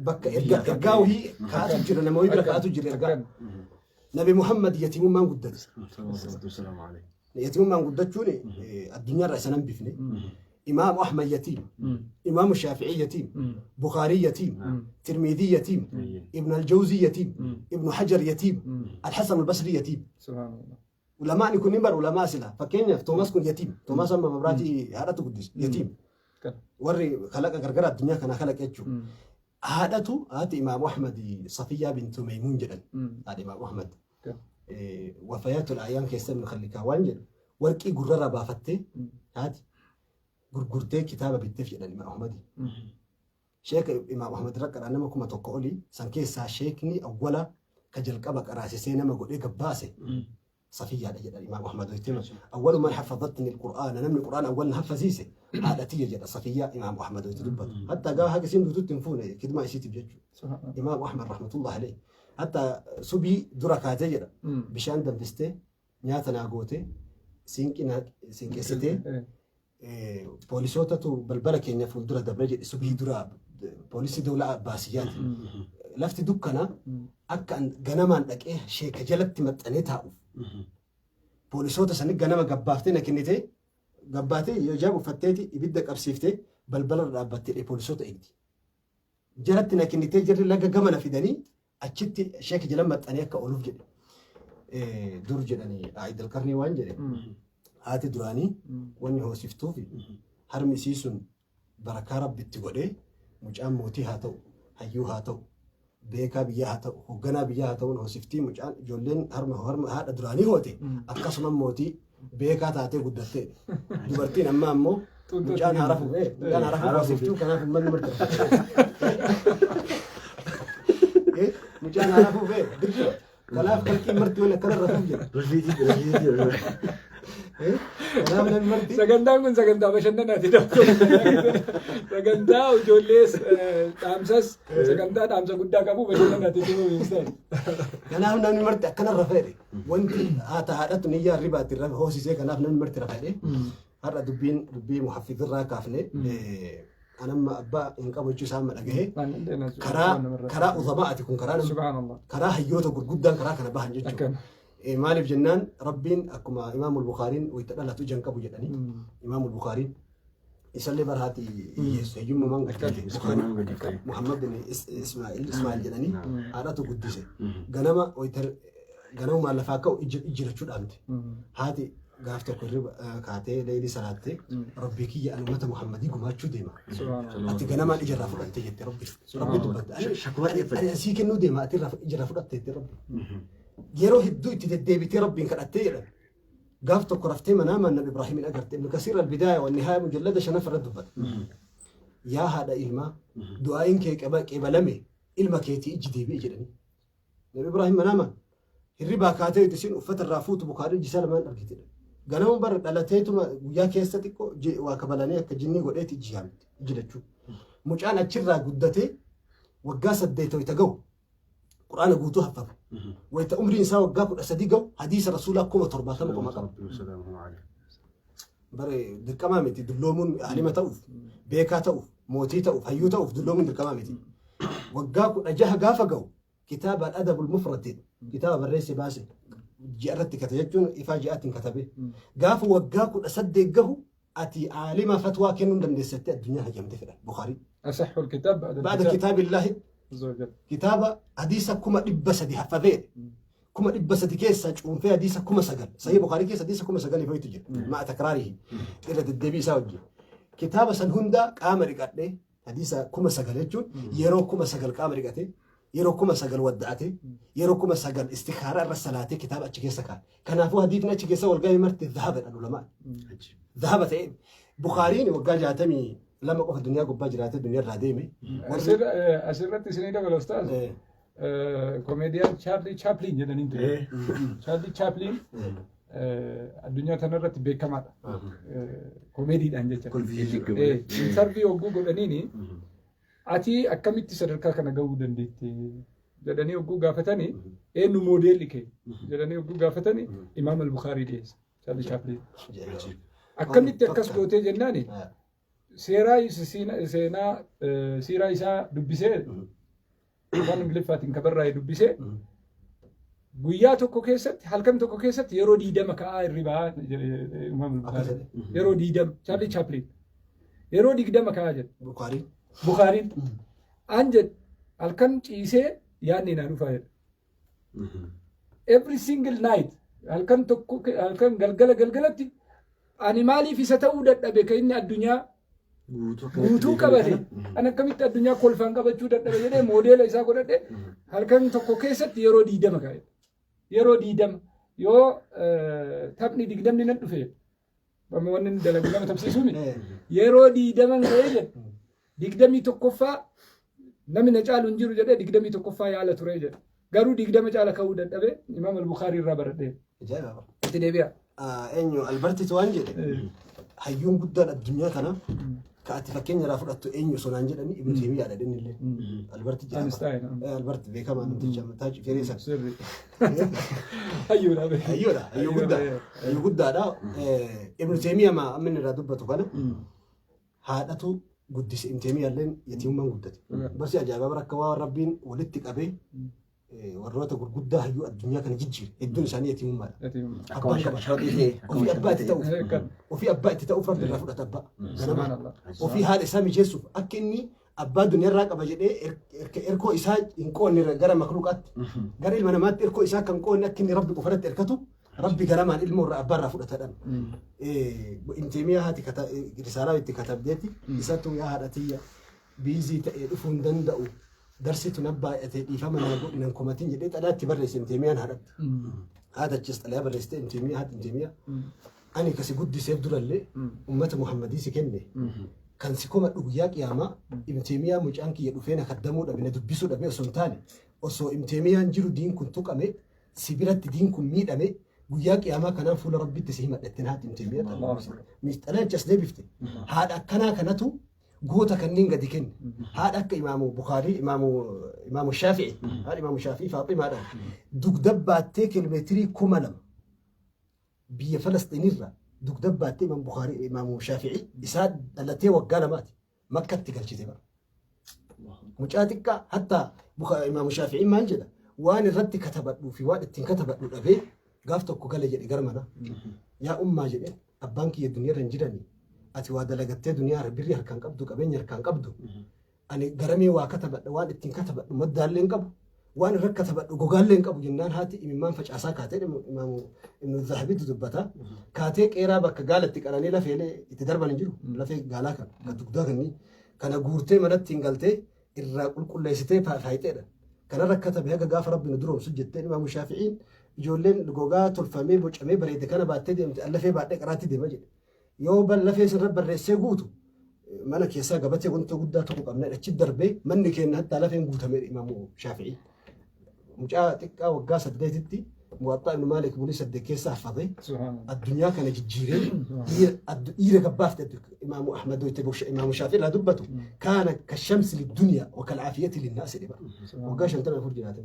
bakka ergaa wahii kaa'atu jira nama wahii bira kaa'atu jira ergaa. Nabi Muhammad yatiimummaan guddate. Yatiimummaan guddachuun addunyaarraa isa nan bifne. Imaamu Ahmad yatiim. Imaamu Shaafi'ii yatiim. Bukhaarii yatiim. Tirmidii yatiim. Ibn al-Jawzii yatiim. Ibn Hajar yatiim. Al-Hasan al-Basri yatiim. Ulamaani kunniin bar ulamaa sila. Fakkeenyaaf Toomas kun yatiim. Toomas amma mabraatii haadhatu guddise. Yatiim. Warri kalaqa gargara addunyaa kanaa kalaqe jechuudha. Haadhatu haati Imaamu Ahmad Safiyyaa bintu Maymuun jedhan. Haadha Imaamu Ahmad. Wafayaatul Ayyaan keessa Ibn Khallikaa waan jedhu warqii gurrarraa baafattee haati gurgurtee kitaaba bitteef jedhan Imaam Ahmad. Sheeka Imaam Ahmad irra qaraa nama 1000 olii san keessaa sheekni awwala ka jalqaba qaraasisee nama godhee gabbaase Safiyyaadha jedhan Imaam Ahmad wayittima. Awwalu man haffadatni al-Qur'aana namni Qur'aana awwal na haffasiise haadha tiyya jedha Safiyyaa Imaam Ahmad wayitti dubbatu. Hatta gaafa haga isiin duututti hin fuune kidmaa isiitiif jechuudha. Imaam Ahmad rahmatullah alayhi. Hatta subii dura kaatee jedha bishaan danfistee nyaata naa gootee siinqii naa siinqeessitee poolisootatu balbala keenya fuuldura dabre jedhe subii dura poolisii dawla Abbaasiyyaati. Lafti dukkana akka ganamaan dhaqee sheeka jalatti maxxanee taa'uuf. Poolisoota sani ganama gabbaaftee na kennitee gabbaatee hijaab uffatteeti ibidda qabsiiftee balbala irra dhaabbattee poolisoota eegdi. Jalatti na kennitee jarri laga gama na fidanii achitti sheeka jala maxxanee akka ooluuf jedhe. Dur jedhanii Aayid Alqarnii waan jedhe haati duraanii wanni hoosiftuufi harmi isii sun barakaa rabbitti godhee mucaan mootii haa ta'u hayyuu haa ta'u beekaa biyyaa haa ta'u hoogganaa biyyaa haa ta'uun hoosiftii mucaan ijoolleen harma harma haadha duraanii hoote akkasuma mootii beekaa taatee guddattee dubartiin ammaa ammoo mucaan haara fuudhee mucaan haara fuudhee hoosiftuu kanaaf uummanni marti mucaan haara fuudhee dirqama kanaaf kalqiin marti waan akkana rafuuf jedha. Kanaaf namni marti. Sagantaan kun sagantaa bashannanaati. Sagantaa ijoollees dhaamsas sagantaa dhaamsa guddaa qabu bashannanaati. Kanaaf namni marti akkana rafeedhe. Wanti haata haadhatu niyyaa ribaatti irra hoosisee kanaaf namni marti rafeedhe. Har'a dubbiin dubbii muhaffizirraa kaafne anamma abbaa hin qabu jechuu isaan dhagahee karaa karaa uzamaa'ati kun karaa nama Subhaanallah. karaa hayyoota gurguddaan karaa kana bahan jechuudha. Akkana. Maaliif jennaan, Rabbiin akkuma Imaamul Bukaariin wayita dhalatu ijaan qabu jedhanii, Imaamul Bukaariin isallee barhaati hiyyeessu hiyyummaan guddate. Bukaariin Muhammad bin Ismaa'il jedhanii haadhatu guddise. Ganama wayita ganamumaan lafaa ka'u ijji lachuu dhaamte. Haati gaaf tokko hirriba kaatee leelii salaattee, "Rabbii kiyya, ani ummata Muhammadii gumaachuu deema. Ati ganamaan ijarraa fudhatte," jette Rabbi. Rabbi dubbatte. "Ani Shakuma dhiyeeffate. Ani asii kennuu deema, ati ijarraa fudhatte," jette Rabbi. Yeroo hedduu itti deddeebitee Rabbiin kadhattee jedhan. Gaaf tokko raftee manaamaan Nabi Ibraahimin agarte. Ibn Kasiir Albidaaya wa Nihaaya mujallada shanaff irratti dubbata. "Yaa haadha ilmaa, du'aa'iin kee qeebalame, ilma keetii ijji deebi'e," jedhanii. Nabi Ibraahim manaamaan hirribaa kaatee itti isiin uffata irraa fuutu Bukaarii iji isaa lamaan argite. Ganama bara dhalateetuma guyyaa keessa xiqqoo waa kabalanii akka jinnii godheeti iji yaamte iji lachuu. Mucaan achirraa guddatee waggaa 8 wayita ga'u Quraana guutuu haffama. Wayita umriin isaa waggaa 13 ga'u hadiisa rasuulaa 70,000 qoma qaba. Bare dirqamaa miti dulloomuun aalima ta'uuf, beekaa ta'uuf, mootii ta'uuf, hayyuu ta'uuf dulloomuun dirqamaa miti. Waggaa 16 gaafa ga'u kitaaba Al-Adabul Mufrad jedhu kitaaba barreesse baase, ji'a irratti katabe jechuun ifaa ji'aatiin katabe. Gaafa waggaa 18 gahu ati aalima fatwaa kennuu dandeessatti addunyaa hayyamte fedhan Bukhaarii. أصح الكتاب بعد بعد الكتاب كتاب الله. عز وجل. Kitaaba hadiisa 300,000 haffafee, 300,000 keessaa cuunfee hadiisa 9,000, Sahih Bukhaarii keessa hadiisa 9,000 fa'itu jira, مع تكراره, irra deddeebii isaa wajjin. Kitaaba san hunda qaama dhiqadhee, hadiisa 9,000 jechuun yeroo 9,000 qaama dhiqatee, yeroo 9,000 wadda'atee, yeroo 9,000 istikaaraa irra salaatee kitaaba achi keessa kaa'e. Kanaafuu hadiisni achi keessa wal gahee marti dhahaba jedhan ulamaan. Dhahaba ta'e. Bukaariin waggaa 62 qofa duniyaa gubbaa jiraatee duniyaa irraa deeme. Asirratti isinii dabala, ustaaz. Komeediyaan Chaarlii Chaplin jedhaniin ture. Chaarlii Chaplin addunyaa kanarratti beekamaadha. Komeediidhaan jecha. Interview hogguu godhaniini, "Ati akkamitti sadarkaa kana gahuu dandeette?" jedhanii hogguu gaafatanii, "Eenyu moodeelli kee?" jedhanii hogguu gaafatanii, Imaam al-Bukhaarii dhiyeesse. Chaarlii Chaplin. "Akkamitti akkas gootee?" jennaani, seeraa seenaa siiraa isaa dubbisee, afaan Ingiliffaatiin kan barraa'e dubbisee, guyyaa tokko keessatti, halkan tokko keessatti yeroo 20 ka'aa hirribaa jedhe Imaam al-Bukhaarii. Yeroo 20, Chaarlii Chaplin. Yeroo 20 ka'aa jedhe. Bukaariin. Bukaariin. An jedhe halkan ciisee yaadni naa dhufaa jedhe. Every single night, halkan tokko, halkan galgala galgalatti, ani maaliif isa ta'uu dadhabe, kan inni addunyaa guutuu qabate, an akkamitti addunyaa kolfaan qabachuu dadhabe jedhee moodeela isaa godhadhe, halkan tokko keessatti yeroo 20 ka'e. Yeroo 20 yoo taphni 20 nan dhufe, amma wanni inni dalagu nama tapsiisuu miti. Yeroo 20n ka'ee jedhe, 21ffaa namni na caalu hin jiru jedhee 21ffaa yaala ture jedhe. Garuu 20 caala ka'uu dadhabe, Imaam al-Bukhaarii irraa baradhee. Ajaa'iba. Itti deebi'a. Eenyu, Albertitu waan jedhe, hayyuun guddaan addunyaa kana ka ati fakkeenya irraa fudhattu eenyu osoo naan jedhani, Ibnu Taymiyaadha inni illee. Alberti jedhama. Einstein. Albert beekamaa namticha mataa firii sana. Sirri. Hayyuudha. Hayyuudha, hayyuu guddaa. Hayyuu guddaadha. Ibnu Taymiyaa ma amma inni irraa dubbatu kana haadhatu guddise. Ibnu Taymiyaa illeen yatiimummaan guddate. Barsi ajaa'ibaa bara akka waan Rabbiin walitti qabee warroota gurguddaa hayyuu addunyaa kana jijjiire hedduun isaanii yatiimummaadha. Akkuma Abbaan qaba. sharaxii ta'e. Ofii abbaa itti ta'uuf, Kan. ofii abbaa itti ta'uuf Rabbi irraa fudhata abbaa. Ganama. Subhaanallah. Ofii haadha isaa mijeessuuf akka inni abbaa duniyaarraa qaba jedhee erkoo isaa hin qoonne gara makluuqaatti, gara ilma namaatti erkoo isaa kan qoonne, akka inni Rabbi qofarratti erkatu Rabbi ganamaan ilmoo irraa abbaa irraa fudhatadhaan. Ibn Taymiyaa haati risaalaa itti katabdeeti isattu, "Yaa haadha tiyya, busy ta'ee dhufuu hin danda'u, darsitu na baay'atee, dhiifama naa godhi, nan komatin," jedhee xalayaa itti barreesse Ibn Taymiyaan haadhatti. Haadha achis xalayaa barreessite Ibn Taymiyaa, haati Ibn Taymiyaa, "Ani kasi guddiseef durallee ummata Muhammadii si kenne, kan si komadhu guyyaa qiyaamaa Ibn Taymiyaa mucaan kiyya dhufee na kaddamuu dhabe, na dubbisuu dhabe osoo hin taane, osoo Ibn Taymiyaan jiru diin kun tuqame, si biratti diin kun miidhame, guyyaa qiyaamaa kanaan fuula Rabbitti si himadha," ittiin haati Ibn Taymiyaa xalayaa achas deebifte. Haadha akkanaa kanatu goota kanneen gadi kenne. Haadha akka Imaamu Bukaarii, Imaamu Shaafi'i, haadha Imaamu Shaafi'i Faaximaadhaan dugda baattee kiiloomeetirii 2000 biyya Falasxiinirra dugda baattee Imaam Bukaarii, Imaamu Shaafi'i isaa dhalatee waggaa 2ti Makkatti galchite bara. Mucaa xiqqaa hatta Imaamu Shaafi'i maal jedha, waan irratti katabadhuu fi waan ittiin katabadhu dhabee. Gaaf tokko gale jedhe gara mana. Yaa ummaa jedhe, abbaan kiyya duniyaa irra hin jirani. Ati waa dalagattee duniyaa birrii harkaan qabdu, qabeenya harkaan qabdu. Ani garamee waa katabadha, waan ittiin katabadhu maddaallee hin qabu. Waan irra katabadhu gogaallee hin qabu jennaan haati imimmaan facaasaa kaatee, Imaamu Ibnu Zahabiitu dubbata. Kaatee qeeraa bakka gaalatti qalanii lafeelee itti darban hin jiru. Lafee gaalaa kana kan dugdaa kannii kana guurtee manatti hin galtee irraa qulqulleessitee faayixeedha. Kanarra katabe haga gaafa Rabbi nu duroomsu jettee. Imaamu Shaafi'iin ijoolleen gogaa tolfamee bocamee bareede kana baattee deemte, lafee baadhee qaraatti deema jedhe. Yoo lafee sirra barreessee guutu mana keessaa gabatee wanta guddaa tokko qabna, achi darbee manni keenya hattaa lafeen guutame. Imaamu Shaafi'ii. Mucaa xiqqaa waggaa 8tti Muwaxxaa Ibn Maalik bulii 8 keessa haffate, addunyaa kana jijjiiree dhiira gabbaafte. Imaamu Ahmad Imaamu Shaafi'ii irraa dubbatu, kaana kashamsi liddunyaa wa kal'aafiyati linnaasi dhiba. Waggaa 54 jiraate.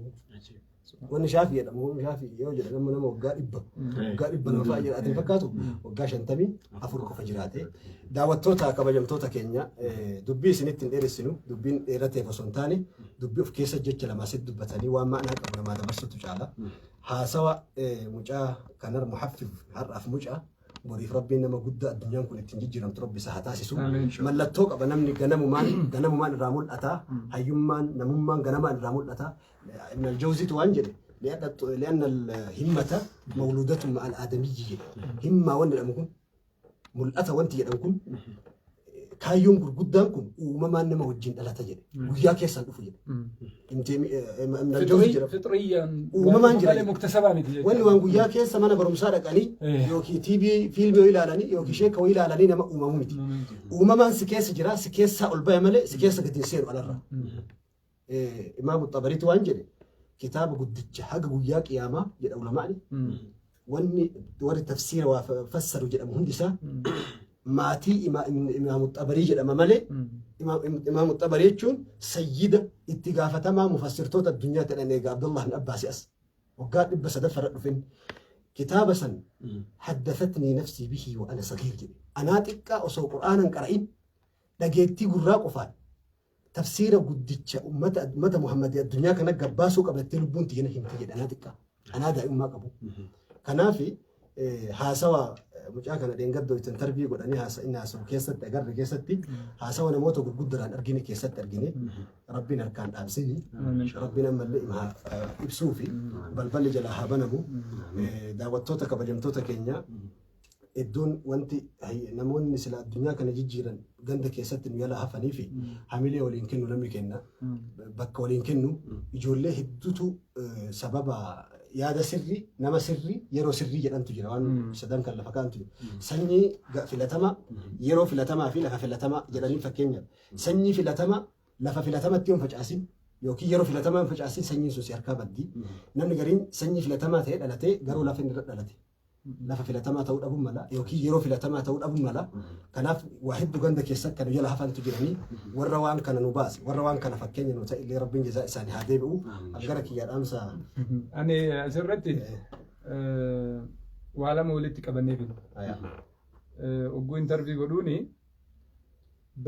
Wanni Shaafii jedhamu, Shaafii yoo jedhan nama waggaa 100, waggaa 200 fa'aa jiraate fakkaatu, waggaa 54 qofa jiraate. Daawwattoota kabajamtoota keenya, dubbii isinitti hin dheeressinu. Dubbiin dheerateef osoo hin taane, dubbii of keessa jecha lamaa sitti dubbatanii waan ma'anaa qabu namaa dabarsutu caala. Haasawa mucaa kanar muhaffif har'aaf mucaa, boriif Rabbiin nama guddaa addunyaan kun ittiin jijjiiramtu Rabbi isa haa taasisu. Mallattoo qaba namni, ganamumaan ganamumaan irraa mul'ata. Hayyummaan namummaan ganamaan irraa mul'ata. Ibn al-Jawziitu waan jedhe, li'anna al-himmata mawluudatu ma'a al-aadamiyyi jedhe. Himmaa wanni jedhamu kun, mul'ata wanti jedhamu kun, kaayyoon gurguddaan kun uumamaan nama wajjin dhalata jedhe. Guyyaa keessaan dhufu jedhe. Ibn al-Jawzii jedhama. Fitriyyaan Uumamaan jira. Malee muktasabaa miti jechuudha. Wanni waan guyyaa keessa mana barumsaa dhaqanii yookiin TV fiilmii wayii ilaalanii yookiin sheeka wayii ilaalanii nama uumamu miti. Uumamaan si keessa jira, si keessaa ol baya malee si keessa gadi hin seenu alarra. Imaamu Xabariitu waan jedhe, kitaaba guddicha haga guyyaa qiyaamaa jedha ulamaani. Wanni warri tafsiira waa fassaru jedhamu hundi isaa maatii Imaamu Xabarii jedhama malee, Imaamu Xabarii jechuun sayyida itti gaafatamaa mufassirtoota addunyaa jedhan. Egaa Abdullah bin Abbaasi as waggaa 300ffarra dhufin kitaaba san haddathatnii nafsii bihi wa ana sagiir jedhe. Anaa xiqqaa osoo Qur'aanan qara'in dhageettii gurraa qofaan tafsiira guddicha ummata Muhammadii addunyaa kana gabbaasuu qabattee lubbuun tiyyana himti jedhe, anaa xiqqaa, anaa daa'imummaa qabu. Kanaaf haasawa mucaa kana dheengaddoo ittiin tarbii godhanii inni haasawu keessatti agarre keessatti, haasawa namoota gurguddaraan argine keessatti argine, Rabbiin harkaan dhaabsini, Rabbiin ammallee ima ibsuu fi balballi jalaa haa banamu. Daawwattoota kabajamtoota keenya, iddoon wanti namoonni sila addunyaa kana jijjiiran ganda keessatti nu yala hafanii fi hamilee waliin kennu, namni kenna bakka waliin kennu, ijoollee hedduutu sababa yaada sirrii, nama sirrii, yeroo sirrii jedhantu jira. Waan sadan kan lafa kaa'antu jira. Sanyii filatama, yeroo filatamaa fi lafa filatamaa jedhanii. Fakkeenyaaf, sanyii filatama lafa filatamatti yoo hin facaasin yookiin yeroo filatamaa hin facaasin, sanyiin sun si harkaa baddi. Namni gariin sanyii filatamaa ta'ee dhalatee garuu lafa inni irra dhalate lafa filatamaa ta'uu dhabuu mala yookiin yeroo filatamaa ta'uu dhabuu mala. Kanaaf waa hedduu ganda keessatti kan jala hafantu jiranii, warra waan kana nu baase, warra waan kana fakkeenya nu ta'e illee Rabbiin jazaa isaanii haa deebi'u. Gara kiyyaa dhaamsa. Ani asirratti waa lama walitti qabannee fidu. Ogguu interview godhuuni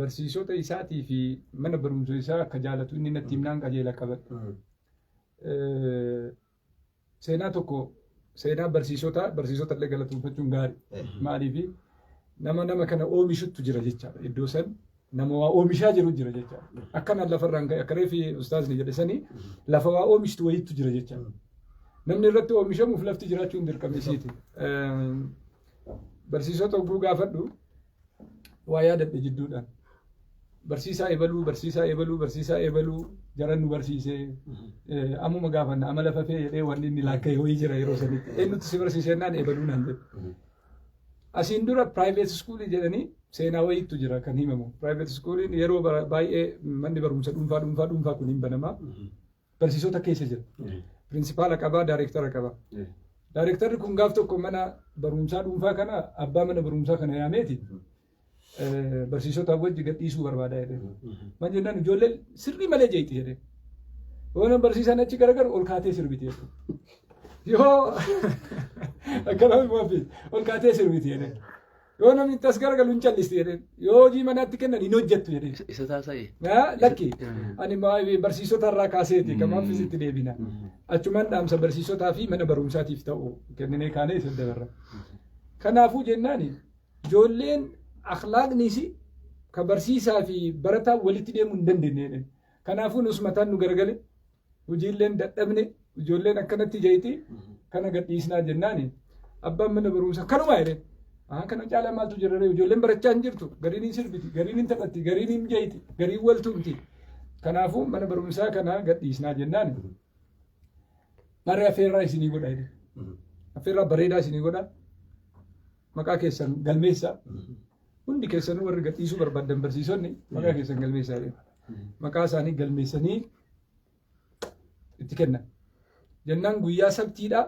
barsiisota isaatii fi mana barumsa isaa akka jaalatu inni natti himnaan qajeela qabadhe. Seenaa tokko, seenaa barsiisota illee galateeffachuun gaarii. Maaliif nama nama kana oomishuttu jira jechaadha. Iddoo san nama waa oomishaa jiru jira jechaadha. Akkanaan lafarraan ka'e, akka reefi ustaazni jedhe sanii, lafa waa oomishtu wayiitu jira jechaadha. Namni irratti oomishamuuf lafti jiraachuun dirqama isiiti. Barsiisota ogguu gaafadhu waa yaadadhe jidduudhaan. Barsiisaa ebaluu, barsiisaa ebaluu, barsiisaa ebaluu jaran nu barsiisee ammuma gaafanna amala fafee jedhee wanni inni laakka'e wayii jira yeroo sanitti. Eenyutu si barsiisee jennaan ebaluu naan jedhe. Asiin dura private school jedhanii seenaa wayiitu jira kan himamu. Private schooliin yeroo baay'ee manni barumsa dhuunfaa dhuunfaa dhuunfaa kun hin banamaa. Barsiisota keessa jira. Principal qabaa, director qabaa. Directorri kun gaaf tokko mana barumsaa dhuunfaa kana abbaa mana barumsaa kana yaameeti barsiisota wajji gadhiisuu barbaada jedhee. Maal jennaan, ijoolleen sirrii malee jeetti jedhee. Yoo barsiisaan achi garagaru ol kaatee sirbiti jedhe. Yoo akkana ol kaatee sirbiti jedhee. Yoo namni itti as garagalu hin callisti jedheen. Yoo hojii manaatti kennan hin hojjettu jedheen. Isa taasa'e. Lakki ani barsiisota irraa kaaseeti kamaaf isitti deebina. Achumaan dhaamsa barsiisotaa fi mana barumsaatiif ta'u kenninee kaanee isa dabarra. Kanaafuu jennaani ijoolleen akhlaaqnis ka barsiisaa fi barataa walitti deemuu hin dandeenye. Kanaafuu nus mataan nu garagale, hojiilleen dadhabne, ijoolleen akkanatti jeeti, kana gadhiisnaa jennaani abbaan mana barumsaa kanumaa jedheen. Kana caalaa maaltu jira ree? Ijoolleen barachaa hin jirtu, gariin hin sirbiti, gariin hin taphatti, gariin hin jeeti, gariin waltumti. Kanaafuu mana barumsaa kana gadhiisnaa jennaani. Marri affeerraa isinii godha jedhe. Affeerraa bareedaa isinii godha. Maqaa keessan galmeessaa. Hundi keessanuu warri gadhiisuu barbaadan barsiisonni maqaa keessan galmeessaa jedhe. Maqaa isaanii galmeessanii itti kennan. Jennaan guyyaa sabtiidhaa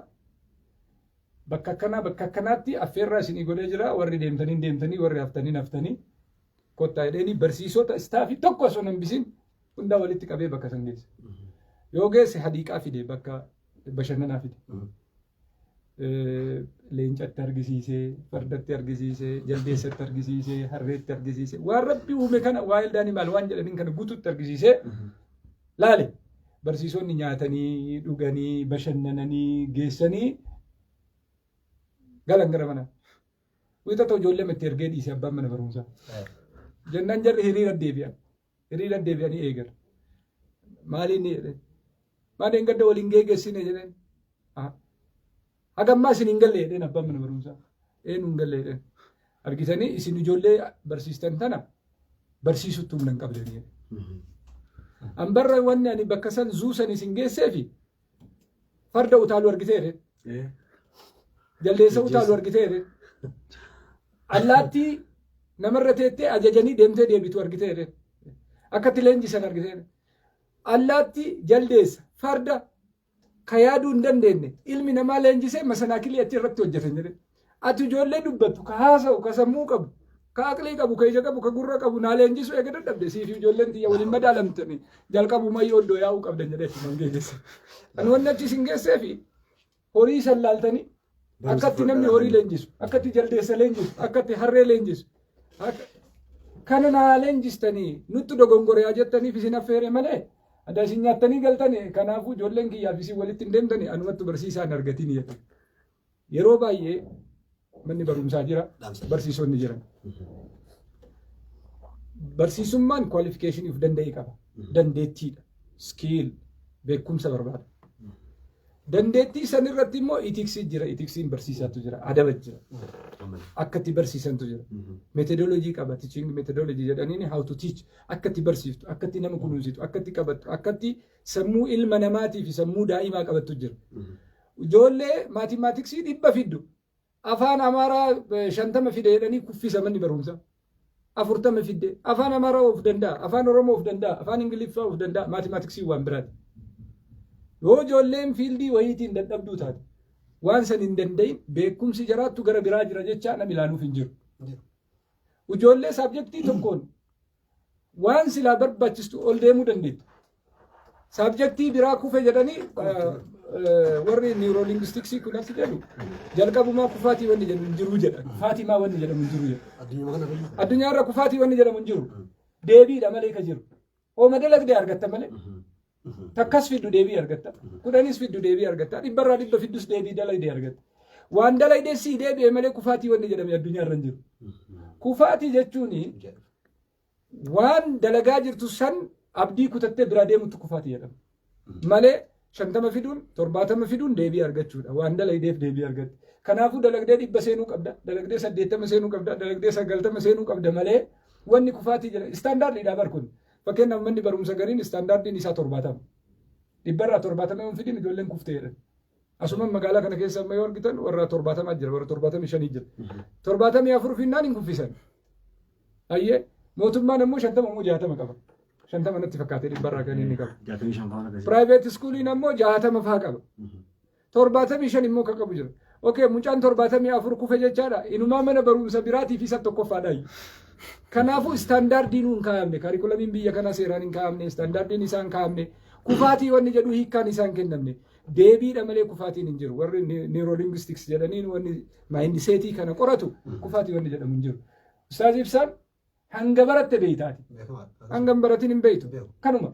bakka akkanaa bakka akkanaatti affeerraa isinii godhee jira, warri deemtanii deemtanii, warri haftanii haftanii kottaa jedheeni barsiisota staffii tokko osoo hin hambisin hundaa walitti qabee bakka san geesse. Yoo geesse hadiiqaa fide, bakka bashannanaa fide. Leencatti argisiisee, fardatti argisiisee, jaldeessatti argisiisee, harreetti argisiisee, waan rabbi uume kana, wild animal waan jedhaniin kana guututti argisiisee laale. Barsiisonni nyaatanii, dhuganii, bashannananii, geessanii galan gara manaa. Wixata ijoollee itti ergee dhiise abbaan mana barumsaa. Jennaan jarri hiriira deebi'an. Hiriira deebi'anii eegan. Maaliin jedheen? Maaliin gadda waliin geeggeessine jedheen. Hagammaa isin hin galle jedheen abbaan mana barumsaa. Eenyu hin galle jedheen. Argitanii, isin ijoollee barsiistan tana barsiisutti humna hin qabdanii jedhe. Ambarra wanni ani bakka san zuusan isin geesseefi farda utaalu argitee jedheen. Jaldeessa utaalu argitee jedheen. Allaattii namarra teettee ajajanii deemtee deebitu argitee jedheen. Akkatti leenjisan argitee jedheen. Allaattii, jaldeessa, farda ka yaaduu hin dandeenye ilmi namaa leenjisee masanaakilii achi irratti hojjetan jedhe. Ati ijoollee dubbattu, ka haasa'u, ka sammuu qabu, ka aqlii qabu, ka ija qabu, ka gurra qabu naa leenjisuu eega dadhabde, siif ijoolleen tiyya waliin madaalamtanii jalqabuma yoo iddoo yaa'uu qabdan jedhee itti geesse. Ani wanni achi isin geessee fi horii san laaltanii akkatti namni horii leenjisu, akkatti jaldeessa leenjisu, akkatti harree leenjisu. Kana naa leenjistanii nutti dogongoreyaa jettaniif isin affeere malee adda isin nyaattanii galtanii, kanaafuu ijoolleen kiyyaaf isin walitti hin deemtanii, anumatti barsiisaan argatiin jedhe. Yeroo baay'ee manni barumsaa jira, barsiisonni jiran. Barsiisummaan qualificationii of danda'e qaba. Dandeettiidha. Skill, beekumsa barbaada. Dandeettii san irratti immoo ethicsii jira. Ethicsiin barsiisaatu jira. Adaba jira. Akka itti barsiisantu jira. Methodology qaba. Teaching methodology jedhaniin, how to teach. Akka itti barsiiftu, akka itti nama kunuunsitu, akka itti qabattu, akka itti sammuu ilma namaatii fi sammuu daa'imaa qabattu jira. Ijoollee mathematicsii 100 fiddu, afaan Amaaraa 50 fide jedhanii kuffisa manni barumsaa. 40 fidde, afaan Amaaraa of danda'a, afaan Oromoo of danda'a, afaan Ingiliffaa of danda'a, mathematicsii waan biraati. Yoo ijoolleen fieldii wayiitiin dadhabduu taate, waan san hin danda'in, beekumsi jaraattu gara biraa jira jecha nam ilaaluuf hin jiru. Ijoollee subjectii tokkoon waan silaa barbaachistu ol deemuu dandeettu. Subjectii biraa kufe jedhanii, warri neurolinguisticsii kun as jedhu, jalqabumaa kufaatii wanni jedhu hin jiru jedha. Kufaatiimaa wanni jedhamu hin jiru jedha. Addunyaa irra kufaatii wanni jedhamu hin jiru. Deebiidha malee ka jiru. Hooma dalagdee argatta malee. Takkas fiddu deebii argatta. 10s fiddu deebii argatta. Dhibbarraa 100 fiddus deebii dalagdee argatta. Waan dalagdee sii deebi'e malee kufaatii wanni jedhame addunyaa irra hin jiru. Kufaatii jechuun waan dalagaa jirtu san abdii kutattee biraa deemutu kufaatii jedhama. Malee 50 fiduun, 70 fiduun deebii argachuudha. Waan dalagdeef deebii argatte. Kanaafuu dalagdee 100 seenuu qabda. Dalagdee 80 seenuu qabda. Dalagdee 90 seenuu qabda malee wanni kufaatii jedha. Standardiidha bar kun. Fakkeenyaaf manni barumsa gariin standardiin isaa 70. Dhibbarraa 70 yoo fidin ijoolleen kuftee jedhan. Asuma magaalaa kana keessa amma yoo argitan warra 70 jira, warra 75 jira. 74 finnaan hin kuffisan. Ayyee, mootummaan ammoo 50 immoo 60 qaba. 50 natti fakkaatee dhibbarraa kan inni qabu. 65 faana akkasii. Private schooliin ammoo 60 faa qaba. 75 immoo kan qabu jira. Okay, mucaan 74 kufe jechaadha. Inumaa mana barumsa biraatiif isa tokkoffaadha. Kanaafuu standardiin hin kaa'amne, curriculumiin biyya kanaa seeraan hin kaa'amne, standardiin isaan kaa'amne, kufaatii wanni jedhu hiikkaan isaan kennamne. Deebiidha malee kufaatiin hin jiru. Warri neurolinguistics jedhaniin wanni mindsetii kana qoratu kufaatii wanni jedhamu hin jiru. Ustaaz Ibsaan hanga baratte beeytaati. Beekamaadha. Hanga hin baratin hin beeytu. Beeku. Kanuma.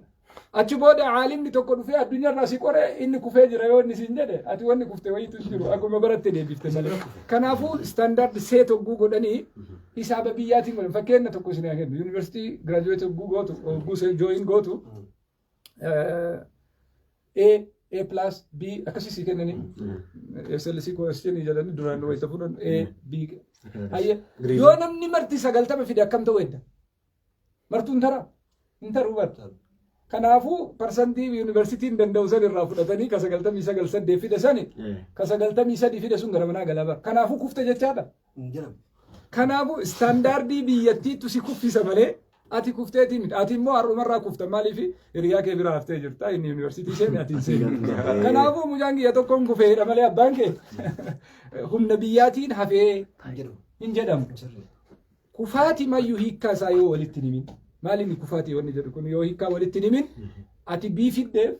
Achi booda caalimni tokko dhufee addunyaarraa si qore, inni kufee jira yoo inni siin jedhe, ati wanni kufte wayiitu hin jiru, akkuma baratte deebifte malee. Kanaafuu standard set hogguu godhanii hisaaba biyyaatiin godhan. Fakkeenya tokko isin haa kennu. Yuunivarsiitii graduate hogguu gootu, hogguu join gootu, A, A plus, B akkasii sii kennanii, SLC question jedhanii duraan wayita fudhan A, B. Hayya, yoo namni marti 90 fide akkam ta'u edda? Martuun taraa? Hin taruu bara. Kanaafuu parsantii yuunivarsiitiin danda'u san irraa fudhatanii ka 99.8 fide sani, ka 93 fide sun gara manaa galaa bara. Kanaafuu kufte jechaadha. Hin jedhamu. Kanaafuu standardii biyyattiitu si kuffisa malee ati kufteetii miti. Ati immoo har'umarraa kufta, maaliif hiriyaa kee bira haftee jirta, inni yuunivarsiitii seene, ati hin seene. Kanaafuu mucaan kiyya tokkoon kufeedha malee abbaan kee humna biyyaatiin hafee Hin jedhamu. hin jedhamu. Sirrii. Kufaati mayyuu hiikkaa isaa yoo walitti hin himin. Maali inni kufaatii wanni jedhu kun yoo hiikkaa walitti hin himin, ati B fiddeef,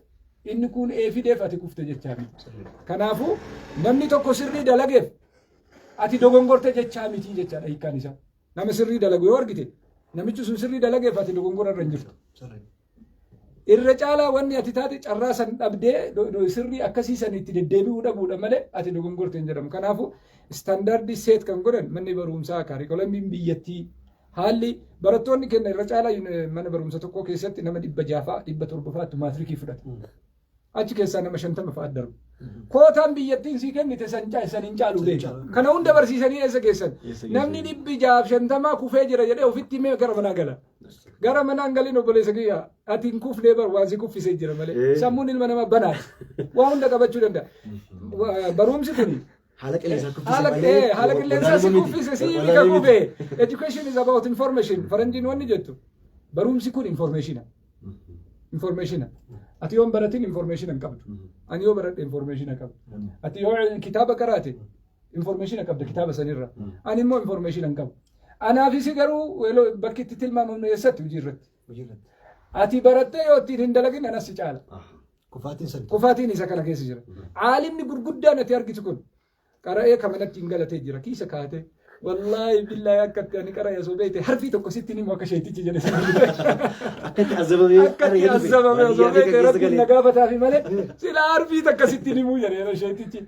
inni kun A fideef, ati kufte jechaa miti. Sirrii. Kanaafuu namni tokko sirrii dalageef ati dogongorte jechaa miti jechaadha hiikkaan isaa. Nama sirrii dalagu yoo argite, namichi sun sirrii dalageef ati dogongora irra hin jirtu. Sirrii. Irra caalaa wanni ati taate carraa san dhabdee sirrii akkasii san itti deddeebi'uu dhabuudha malee ati dogongorte hin jedhamu. Kanaafuu standardii set kan godhan manni barumsaa, kaarikuulamiin biyyattii, haalli barattoonni kenna irra caalaa mana barumsa tokko keessatti nama 600 fa'a, 700 fa'aatu maatirikii fudhata. Achi keessaa nama 50 fa'a darbu. Kootaan biyyattiin sii kennite san san hin caalu beeku. Kana hunda barsiisanii eessa geessan? Eessa geessan? Namni 650 kufee jira jedhee ofitti himee gara manaa gala. Gara manaan galin, obboleessa kiyya, ati hin kufnee bar, waan si kuffisee jira malee. Sammuun ilma namaa banaati. Waa hunda qabachuu danda'a. Barumsi kuni Haala qilleensaa kuffise haala malee haala qilleensaa si walaaluma miti. kuffise si Walaaluma bika miti. kufe. Education is about information. Faranjiin wanni jettu. Barumsi kun informationa. Informationa. Ati yoo hin baratin information hin qabdu. Ani yoo baradhe information qaba. Ati yoo kitaaba qaraate information qabda kitaaba sanirra. Ani immoo information hin qabu. Anaafis garuu bakki itti tilmaamamnu eessatti? Hojii irratti. Hojii irratti. Ati barattee yoo ittiin hin dalagin anas si caala. Kufaatiin san. Kufaatiin isa kana keessa jira. Aalimni gurguddaan ati argitu kun qara'ee kamanatti hin galatee jira, kiisa kaatee. Wallaahi billaahi, akka itti ani qara'e osoo beekte, harfii tokko sitti himu akka sheetichi jedhe sana. Akka itti azabamee Akka itti azabame osoo beekte, Rabbiin na gaafataafi malee sila harfii takka sitti himuu jedhe yeroo sheetichi.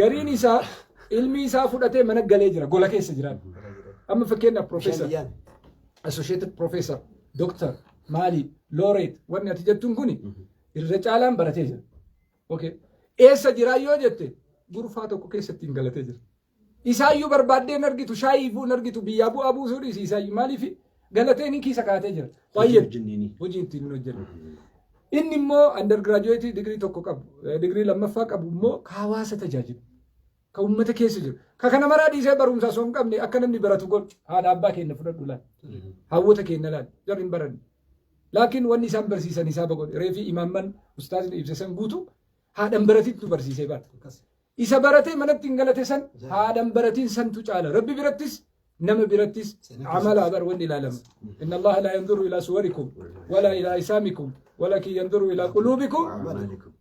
Gariin isaa ilmi isaa fudhatee mana galee jira, gola keessa jira. Amma fakkeenyaaf professor, Bishaan associated professor, doctor, maali, laureate wanni ati jettuun kuni irra caalaan baratee jira. Okay. Eessa jiraa yoo jette, gurfaa tokko keessatti hin galatee jira. Isaayyuu barbaaddee hin argitu, shaayii hin argitu, biyyaa bu'aa buusuu dhiisi isaayyuu, maaliif galatee ni kiisa kaatee jira. Hojii hojjenneeni. Hojii ittiin hin hojjenne. Inni immoo undergraduate digirii tokko qabu, digirii lammaffaa qabu immoo ka hawaasa tajaajilu, ka uummata keessa jiru. Ka kana maraa dhiisee barumsa osoo hin qabne akka namni baratu godhu, haadha abbaa keenya fudhadhu laal. Hawwota keenya laal. Jarri hin baranne. Laakiin wanni isaan barsiisan isaa godhe. Reefi imaamman ustaazni ibsa san guutu haadhan baratittu barsiisee bara. Akkas. Isa baratee manatti hin galate san haadhan baratiin santu caala. Rabbi birattis nama birattis amalaa bar wanni ilaalama. إن الله لا ينظر إلى صوركم ولا إلى أجسامكم ولكن ينظر إلى قلوبكم.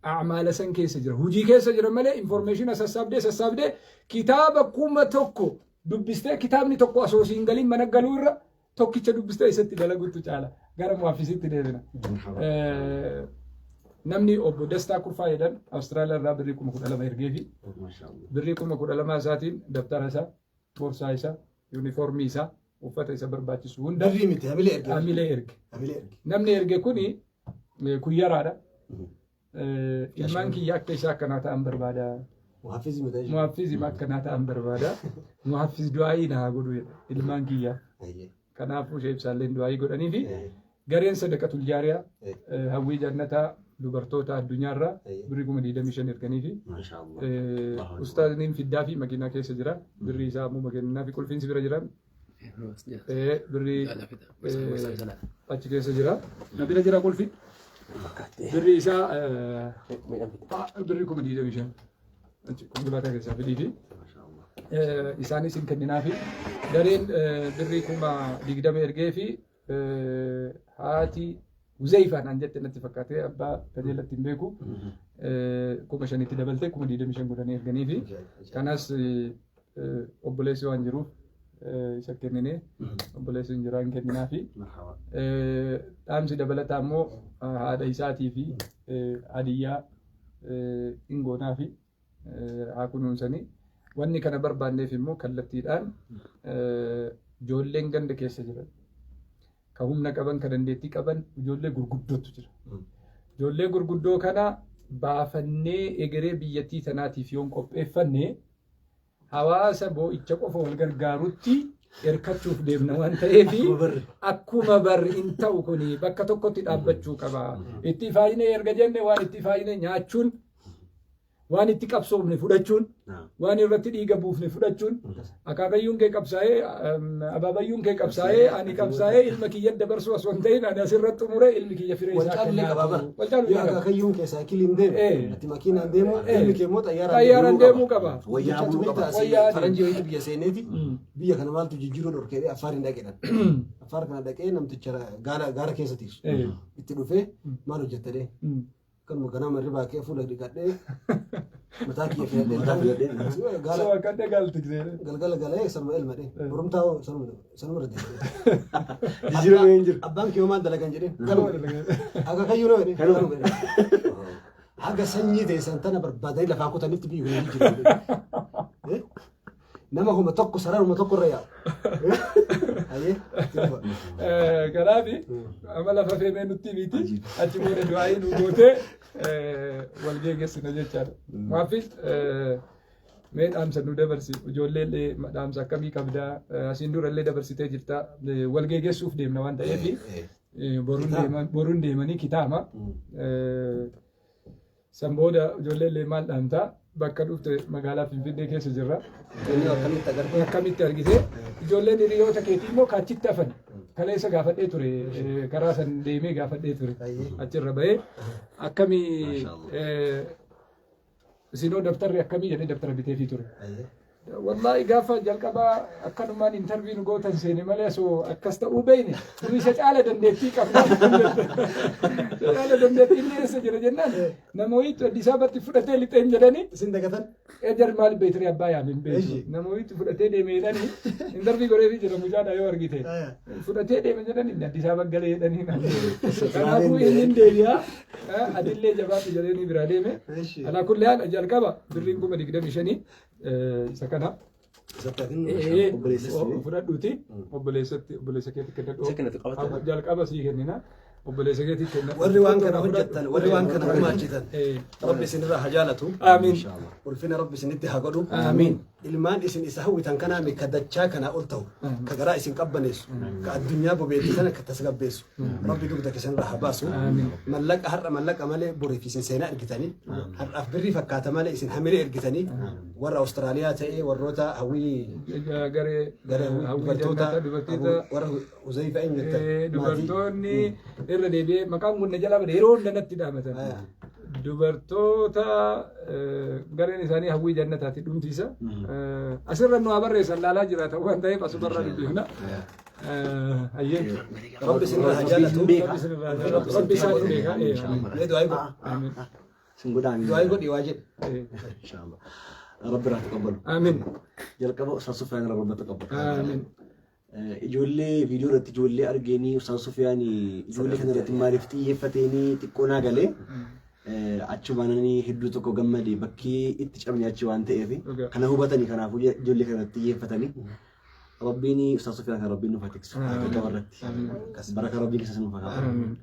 أعمال san keessa jira. Hujii keessa jira malee information sassaabdee sassaabdee kitaaba 1000 dubbistee kitaabni tokko osoo siin galiin mana galuu irra tokkicha dubbistee isatti dalaguutu caala. Gara muwaffisitti deebina. Namni obbo Dastaa Kurfaa jedhan Awustiraaliyaa irraa birrii 12,000 ergee fi birrii 12,000 isaatiin dabtara isaa, boorsaa isaa, yuunifoormii isaa, uffata isa barbaachisu hunda Birrii miti, hamilee erge. Hamilee erge. Hamilee erge. Namni erge kuni kuyyaraadha. Ilmaan kiyya akka isaa akkanaa ta'an barbaada. Muhafizi miti jechuudha. Muhaffizima akkanaa ta'an barbaada. Muhaffiz du'aayii na haa godhu jedha ilmaan kiyya. Kanaafuu ishee ibsaalleen du'aayii godhanii fi gareen sadaqatul jaariyaa hawwii jannataa dubartoota addunyaarraa birrii 25,000 erganii fi ustaazniin fiddaa fi makiinaa keessa jira. Birrii isaa ammoo makiinaa fi qulfiinsi bira jira. Birrii achi keessa jira. Na bira jira qulfi. Birrii isaa birrii 25,000 achi konkolaataa keessaa fidii fi isaanis hin kenninaa fi gareen birrii 20,000 ergee fi haati Huzeyfaa naan jette natti fakkaate abbaa tajaajilatti hin beeku. 5,000tti dabaltee 25,000 godhanii erganii fi kanas obboleessi waan jiruuf isa kenninee obboleessi hin jiraan kenninaa fi dhaamsi dabalataa immoo haadha isaatii fi hadiyyaa hin goonaa fi haa kunuunsanii. Wanni kana barbaanneef immoo kallattiidhaan ijoolleen ganda keessa jiran ka humna qaban ka dandeettii qaban ijoollee gurguddootu jira. Ijoollee gurguddoo kana baafannee egeree biyyattii tanaatiif yoon qopheeffanne hawaasa boo'icha qofa wal gargaarutti erkachuuf deemna waan ta'eef akkuma barri hin ta'u kuni bakka tokkotti dhaabbachuu qaba. Itti faayinee erga jenne waan itti faayinee nyaachuun waan itti qabsoofne fudhachuun waan irratti dhiiga buufne fudhachuun akaakayyuun kee qabsaa'ee abaabayyuun kee qabsaa'ee ani qabsaa'ee ilma kiyya dabarsuu osoo hin ta'in ani asirratti xumure ilmi kiyya firee isaa Walcaallee qaba bara. Walcaallee Yoo qaba. akaakayyuun kee saayikiliin deeme, ati makiinaan deemu, ilmi kee immoo xayyaaraan Xayyaaraan deemuu qaba. Wayyaa buluu qaba. Wayyaa Faranjii wayiitu biyya seeneeti. Biyya kana maaltu jijjiiruu dhorkeedhe Affaariin dhaqeedhan. Affaar kana dhaqee namticha gaara gaara keessa tiksu. Itti dhufee maal hojjettadhee? Kanuma ganama hirribaa kee fuula dhiqadhee mataa kiyya filadhee Mataa filadhee. gaara So akka dhagaalti gisee. galgala galee sanuma elmadhee borumtaa hoo sanuma sanuma irra deebi'ee. Jijjiirama hin jiru. Abbaan kee hoo maal dalagan jedheen kanuma akaakayyuu nama jedheen kanuma jedheen. Haga sanyii ta'e san tana barbaadanii lafaa kutanitti biyyi kun hin jijjiiramu. Nama homa tokko sararuma tokko irra yaa'u. Hayyee. Kanaaf amma lafa feemee nutti miti achi booda du'aayii nu gootee wal geeggeessina jechaadha. Maafis mee dhaamsa nu dabarsi ijoollee illee dhaamsa akkamii qabdaa asiin dura illee dabarsitee jirta wal geeggeessuuf deemna waan ta'eef boruun deemanii kitaama. San booda ijoollee illee maal dhaamtaa bakka dhufte magaalaa Finfinnee keessa jirra. Inni akkamitti agartee? Akkamitti argite? Ijoolleen hiriyoota keetii immoo kaachitti hafan. Kaleessa gaafadhee ture. Karaa san deemee gaafadhee ture. Achirra bahee akkamii isinoo daftarri akkamii jedhee daftara biteefii ture. Wallaahi gaafa jalqabaa akkanumaan intarvii nu gootan seene malee osoo akkas ta'uu beekne nu isa caala dandeettii qabna. Isa caala dandeettii inni eessa jira jennaan nama wayiitu Addis Ababatti fudhatee lixeen jedhanii Isin dagatan? ejar maal beektiree abbaa yaame hin beektu. Eeyyee. Nama wayiitu fudhatee deeme jedhanii intarvii godheefii jira mucaadha yoo argite. Fudhatee deeme jedhanii inni Addis Ababa galee jedhanii naan jedhe. Kanaafuu inni hin deebi'a. Atillee jabaatu jedhanii biraa deeme. Alaa kulli haal jalqaba birriin 25,000 isa kana. Fudhadhuuti obboleessatti obboleessa keetti kennadhu. Isa kennatu qabata. Jalqaba sii kennina obboleessa keetti kennadhu. Warri waan kana hojjettan, warri waan kana gumaachitan, Rabbi isinirraa haa jaalatu. Amiin. Ulfina Rabbi isinitti haa godhu. Amiin. Ilmaan isin isa hawwitan kanaa mi ka dachaa kanaa ol ta'u, ka garaa isin qabbaneessu, ka addunyaa bobeetti sana ka tasgabbeessu. Rabbi dugda keessan irraa haa baasu. Mallaqa har'a mallaqa malee boriif isin seenaa ergitanii, har'aaf birrii fakkaata malee isin hamilee ergitanii, warra Awustiraaliyaa ta'ee warroota hawwii Garee garee hawwii dubartoota jannata dubartoota warra Huzaifa eenyu jettan? Dubartoonni irra deebi'ee maqaan kun na jalaa bade yeroo hunda natti dhaamatan. Dubartoota gareen isaanii hawwii jannataati dhumtiisa. Asirra nu haa barreessan laalaa jiraata waan ta'eef asumarraa dubbifna. Hayyee. Rabbi isinirraa haa jaalatu. Rabbi isinirraa haa jaalatu. Rabbi isaan hin beeka. Mee du'aa godhi. Amiin. Sin godhaa amiin. Du'aa godhi waa jedhi. Inshallah. Rabbi irraa taqabbalu. Amiin. Jalqaba Ustaaz Sufyaan irraa Rabbi taqabbalu. Amiin. Ijoollee viidiyoo irratti ijoollee argeenii Ustaaz Sufyaan ijoollee kana irratti maaliif xiyyeeffateenii xiqqoo naa galee achumaananii hedduu tokko gammade bakki itti cabne achi waan ta'eef kana hubatanii kanaafuu ijoollee kana irratti xiyyeeffatanii Rabbiin Ustaaz Sufyaan kan Rabbiin nuuf haa tiksu jalqaba irratti baraka Rabbiin keessa nuuf haa kaa'u.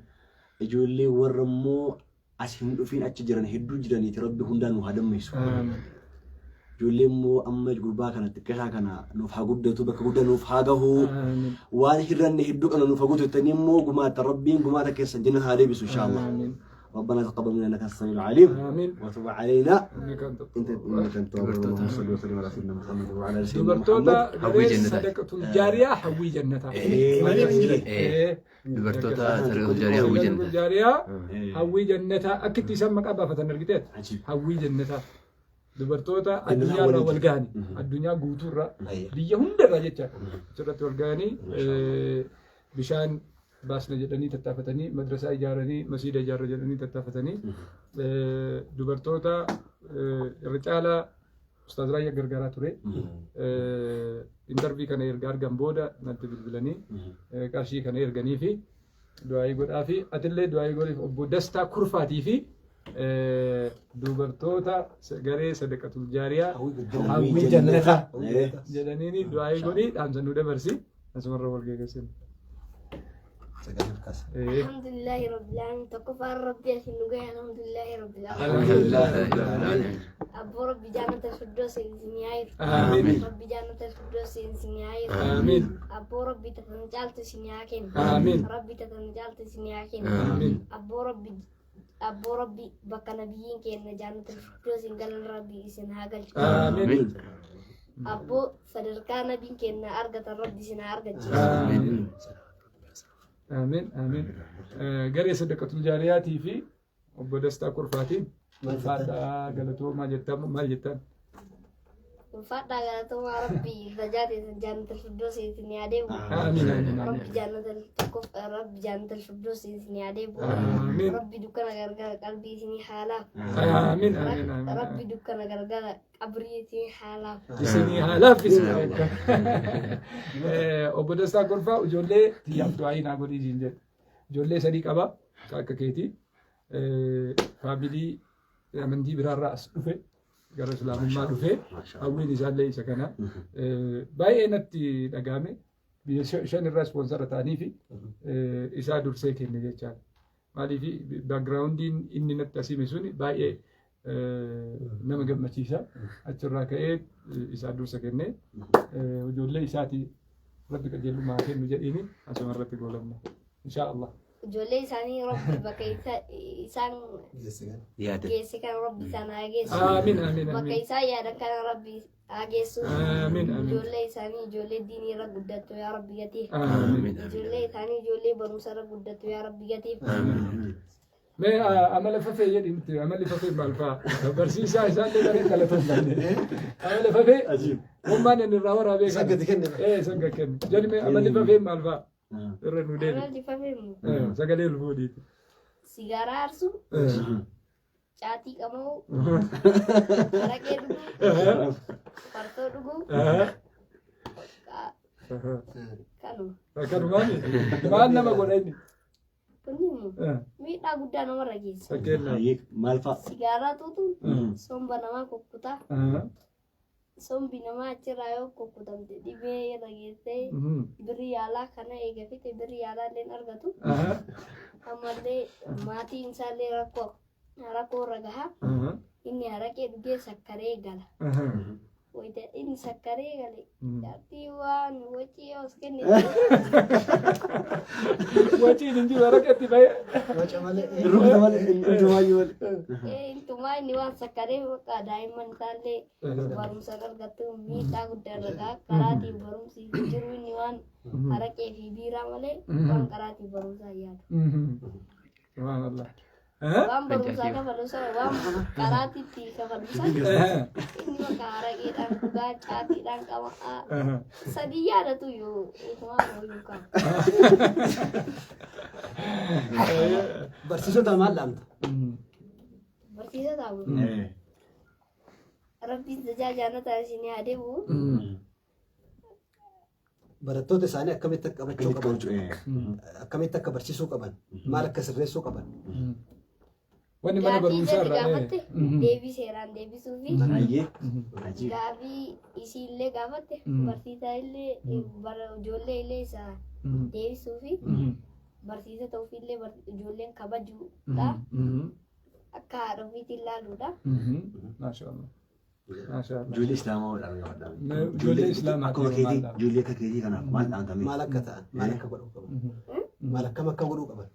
Ijoollee warra immoo as hin dhufiin achi jiran hedduu jiraniiti Rabbi hundaa nu haa dammeessu. Ijoollee immoo amma gurbaa kana xiqqashaa kana nuuf haa guddatu bakka guddaa nuuf haa gahu waan hirranne hedduu kana nuuf haa guutu jettanii immoo gumaata Rabbiin gumaata keessan jannata haa deebisu inshaallah. ربنا تقبل منا انك انت السميع العليم آمين. وتب علينا إنك أنت انت انك انت التواب اللهم صل وسلم على سيدنا محمد وعلى ال سيدنا Dubartoota محمد Hawwii garee jannataa. sadaqatul jaariyaa hawwii jannataa. Maaliif hin jiran? Dubartoota sadaqatul jaariyaa hawwii jannataa. Jaariyaa hawwii jannataa akka itti isaan maqaa baafatan argiteet عجيب hawwii jannataa. Dubartoota Jannataa addunyaarraa waliin wal gahanii addunyaa guutuurraa biyya hundarraa jecha achirratti wal gahanii bishaan baasna jedhanii tattaafatanii, madrasaa ijaaranii, masiida ijaarra jedhanii tattaafatanii, dubartoota irra caalaa Ustaaz Raayyaa gargaaraa ture. Interview kana erga argan booda natti bilbilanii qarshii kana erganii fi du'aayii godhaa fi atillee du'aayii godhiif obbo Dastaa Kurfaatii fi dubartoota garee Sadaqatul Jaariyaa Hawwii Jannataa jedhaniini du'aayii godhii dhaamsa nu dabarsi asumarra wal geeggeessinu. Sagalee kaasa. Alhamdulillahi rabbil alamin. Tokkoffaan Rabbi asiin nu gahe, alhamdulillahi rabbil alamin. Alhamdulillah rabbil alamin. Abboo, Rabbi jannata firdaus isin haa Amiin. Rabbi jannata firdaus isin haa Amiin. Abboo, Rabbi tatan caaltu isin haa kennu. Amiin. Rabbi tatan caaltu isin haa kennu. Amiin. Abboo Rabbi, abboo Rabbi, bakka nabiyyiin kenna jannata firdaus hin galan Rabbi isin haa galchu. Amiin. Abboo, sadarkaa nabiin kenna argatan Rabbi isin haa argachiisu. Amiin. Amiin. Amiin. Garee Sadaqatul Jaariyaatii fi obbo Dastaa Kurfaatiin ulfaadhaa galatoomaa jettan, maal jettan? Ulfaadhaa galatoomaa, Rabbi tajaajila jannata firdaus isin haa deebi'u. Amiin. Amiin. Rabbi jannata tokkoof Rabbi jannata firdaus isin haa deebi'u. Amiin. Rabbi dukkana gargara qalbii isinii haa laafu. Amiin. Amiin. Amiin. Rabbi dukkana gargara qabrii isinii haa laafu. Isinii haa laaffisu. Obbo Dastaa Kurfaa ijoollee tiyyaaf du'aayii naa godhii siin jedhe. Ijoollee sadii qaba akka keetii. Family amantii biraarraa as dhufe, gara islaamummaa dhufe, hawwiin isaallee isa kana. Baay'ee natti dhagahame, biyya shan irraa sponsor ta'anii fi isaa dursee kenne jechaadha. Maaliif, backgroundiin inni natti asime suni baay'ee nama gammachiisa. Achirraa ka'ee isaa dursa kenne, ijoollee isaatii Rabbi qajeelummaa haa kennu jedhiini asuma irratti goolabna. Inshaa Allah. Ijoollee isaanii Rabbi bakka isaan Geesse kana. Yaada. geesse kan Rabbi isaan haa geessu. Amiin, amiin, Bakka amiin. isaan yaadan kana Rabbi haa geessu. Amiin, amiin. Ijoollee isaanii ijoollee diinii irra guddattu yaa Rabbi gatiif. Amiin. Ijoollee isaanii ijoollee barumsa irra guddattu yaa Rabbi gatiif. Mee amala fafee jedhi nutti, amalli fafee maal fa'a? Barsiisaa isaallee baree galatoomfanne. Amala fafee ummaan inni irraa waraabee Isa gadi kenne. Ee, isa gadi kenne. Jedhi, mee amalli fafee maal fa'a? Irra nu deebi. Amalli fafee immoo Sagalee ol fuudhiiti. sigaaraa aarsuu, caatii qama'uu, araqee dhuguu, farsoo dhuguu, kanuma. Akkanumaani maal nama godha inni? Kunni immoo miidhaa guddaa namarra geessa. Fakkeenyaaf. Hayyee, maal fa'a? Sigaaraa xuuxuun somba namaa kukkutaa. Sombi namaa achirraa yoo kukkutamte dhibee irra geessee, birri yaalaa kana eega fixe birri yaalaa illee hin argatu. Ammallee maatiin isaallee rakkoo rakkoo irra gaha. Inni araqee dhugee sakkaree gala. Wayita inni sakkaree gale jaartii waan wacii yoo as kennite. Waciin hin jiru, araqeetti bahee. Waca malee. Rukuta malee, intumaayyuu malee. Intumaa inni waan sakkaree bakka daa'imman isaallee barumsa hin argattu, miidhaa guddaa irra gaha. Karaatiin barumsi hin jiru, inni waan araqee fi biiraa malee waan karaatiin barumsaa hin yaadu. Subhanallah. Waan barumsaa kafalu sana, waan karaatitti kafalu sana, inni bakka araqeedhaan dhugaa, caatiidhaan qaba. Sadii yaadatu iyyuu itumaa hooyuu qaba. Barsiisota maal dhaamta? Barsiisota ammoo Rabbiin tajaajila isin haa deebi'u. Barattoota isaanii akkamitti akka qabachuu Akkamitti qaban, qabachuu? akkamitti akka barsiisuu qaban, maal akka sirreessuu qaban. Wanni mana Gaaffii barumsaa jarri irraa gaafatte deebii seeraan deebisuu fi Hayyee. Ajiib. gaaffii isii illee gaafatte barsiisaa illee ijoollee illee isa deebisuu fi barsiisota ofiillee ijoolleen kabajuudha, akka haadha ofiitti ilaaluudha. Maasha Allah. Maasha Allah. Ijoollee Islaamaa maal dhaamta? Ijoollee Islaamaa Akkuma maal keetii, dhaamta? ijoollee akka keetii kanaaf maal dhaamtame? Maal akka ta'an, maal akka godhuu qaban, maal akkam akka godhuu qaban.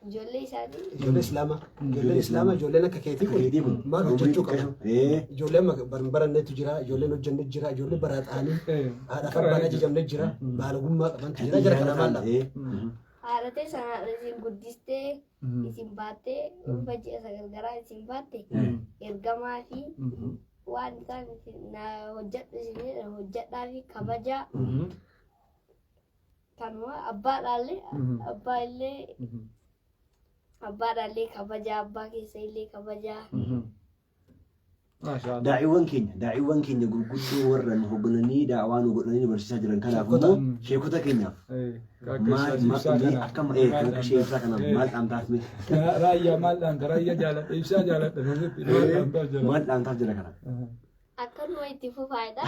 Ijoollee isaanii Ijoollee Islaamaa, ijoolleen Islaamaa, ijoolleen akka keetii Akka keetii kun kun maal hojjechuu qaban? Ijoolleen baranneetu jira, ijoolleen hojjenne jira, ijoolleen baraxaanii haadha fi abbaan ajajamne jira, baalagummaa qabantu jira, jara kana maal dhaamta? Haadha teessan, haadha isin guddistee, isin baattee, ulfa ji'a sagal garaa isin baatte, ergamaa fi waan isaan isin na hojjedhu isin jedhan hojjedhaa fi kabajaa. Kanuma abbaadhaallee abbaa illee abbaadhaallee kabajaa abbaa keessa illee kabajaa. Maashaa Allah. Daa'iiwwan keenya gurguddoo warra nu hooggananii daawaa nu godhanii nu barsiisaa jiran kanaaf immoo sheekota keenyaaf Akka maal ibsaa kana. akka kan akka ishee ibsaa kanaaf maal dhaamtaaf mee? Raayyaa maal dhaamta? Raayyaa jaaladha. Ibsaa jaaladha. Maal dhaamtaaf jira? Maal dhaamtaaf jira kana? Akkanuma itti fufaadha.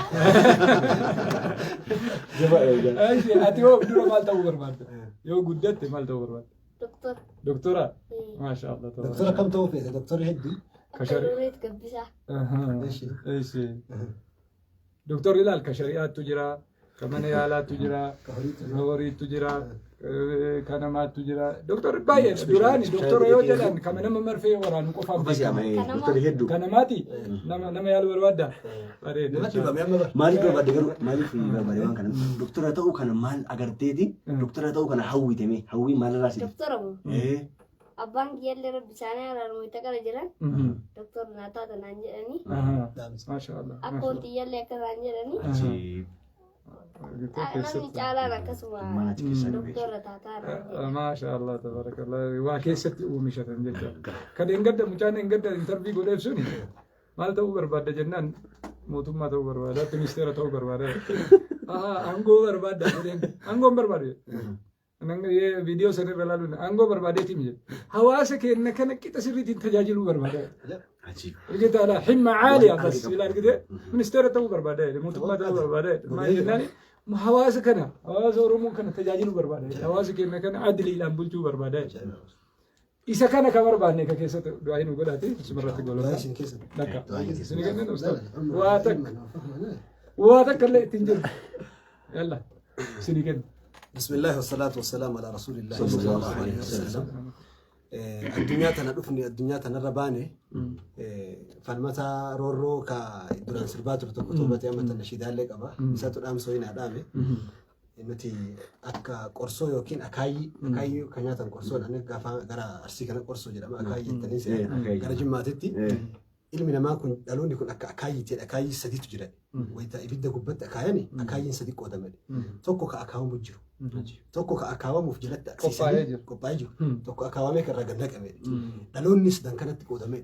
Eeshi, ati hoo dura maal ta'uu barbaadda? Yoo guddatte maal ta'uu barbaadda? Doktora. Doktora? Maashaa Allah. Doktora kam ta'uu feete? Doktorri hedduu. Akka Nuureet Gabbisaa. Eeshi. Eeshi. Doktorri ilaal ka shari'aattu jira, ka mana yaalaattu jira, Ka horiitu ka horiittu jira, ka namaattu jira. Doktorri baay'eedha. Duraani doktora yoo jedhan kama nama marfee waraanu qofaaf Qofa si'ama beekama. doktorri hedduu. Ka namaati nama yaaluu barbaadda? Bareeda. Namatti dhibame amma bara. Maaliif barbaadde garuu, maaliif barbaadde waan kana? Doktora ta'uu kana maal agarteeti? Doktora ta'uu kana hawwite mee? Hawwii maalirraa si? Doktora moo? Abbaan kiyyallee rabbi isaanii araaramu itti qara jiran. Doktora naa taata naan jedhanii. Dhaamsa. Maashaa Allah. Akkoon xiyyallee akka naan jedhanii. Ajiib. Namni caalaan akkasuma Mana achi keessaa dhufe. doktora taataa naan jedhan. Maashaa Allah, tabarakallah. Waa keessatti oomishatan jechuudha. Kan engadda mucaan engadda interview godheef suni maal ta'uu barbaadda jennaan, mootummaa ta'uu barbaada, ministeera ta'uu barbaada. Aangoo barbaadda jedheen, aangoon barbaadu jedhe. Viidiyoo sanirra ilaaluun aangoo barbaadeetiin jedhe. Hawaasa keenya kana qixa sirriitiin tajaajiluu barbaada. Ajiib. Argitaadha himma caaliyaa bas ila argite ministeera ta'uu barbaada jedhe, mootummaa ta'uu barbaada jedhe. Maal jennaan, hawaasa kana, hawaasa Oromoo kana tajaajiluu barbaada jedhe. Hawaasa keenya kana adiliidhaan bulchuu barbaada jedhe. Isa kana ka barbaanne ka keessatti du'aa nu godhaate isumarratti Du'aa golota. isin keessa. Lakka. Isin kennan ustaz. Waa takka waa takka illee ittiin jiru. Yalla isin kenna. بسم الله والصلاة والسلام على رسول الله صلى الله عليه وسلم. Addunyaa tana dhufne, addunyaa tanarra baane, falmata roorroo ka duraan sirbaa ture tokko toobate amma tana shiidaallee qaba. Isatu dhaamsoo hin dhaame. Nuti akka qorsoo yookiin akaayyii, akaayyii kan nyaatan qorsoodhaan gaafa gara Arsii kana qorsoo jedhama, akaayyii jettanii Akaayyii. gara Jimmaatitti. Ilmi namaa kun, dhaloonni kun akka akaayyiiti. Akaayyii sadiitu jira. Wayita ibidda gubbatti akaayani akaayyiin sadi qoodame. Tokko ka akaawamu jiru. Tokko ka akaawamuuf jalatti Qophaa'ee jiru. Qophaa'ee jiru. Tokko akaawamee kan irraa gad naqame. Dhaloonni sadan kanatti qoodame.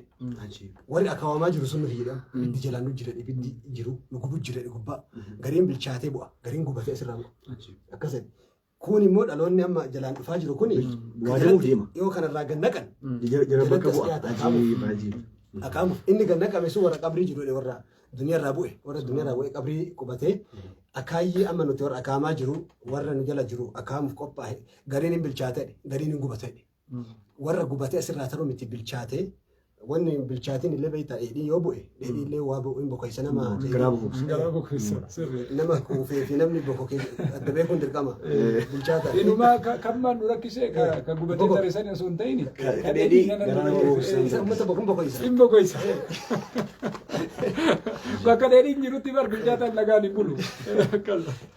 Warri akaawamaa jiru sun nuti jedhama. Ibiddi jalaan nu jira, ibiddi jiru nu gubu jira gubbaa. Gariin bilchaatee bu'a. Gariin gubatee asirraa bu'a. Akkasidha. Kun immoo dhaloonni amma jalaan dhufaa jiru kuni Waadamuuf deema. yoo kanarraa gad naqan Jara bakka jalatti as bu'a. dhiyaata. Ajiib, ajiib. Akaamuuf inni gad naqame sun warra qabrii jiru, warra duniyaarraa bu'e, warra duniyaarraa bu'e qabrii qubatee. Akaayyii amma nuti warra akaamaa jiru, warra nu jala jiru akaamuuf qophaa'e, gariin hin bilchaate, gariin hin gubate. Warra gubatee asirraa taruu miti, bilchaate. Wanni hin bilchaatiin illee beektaa, dheedhii yoo bu'e dheedhii illee waa bu'u hin bokoysa nama. Garaa bokoks. Garaa bokoysa sirrii. Nama kuufee fi namni bokokee adda beekuun dirqama bilchaata. Inumaa kan maan nu rakkisee ka gubatee tare sana osoo hin ta'in Ka dheedhii garaa nama bokoksan. Isa uummata bokun bokoysa. Hin bokoysa. Bakka dheedhiin jirutti bar bilchaataan nagaan hin bulu.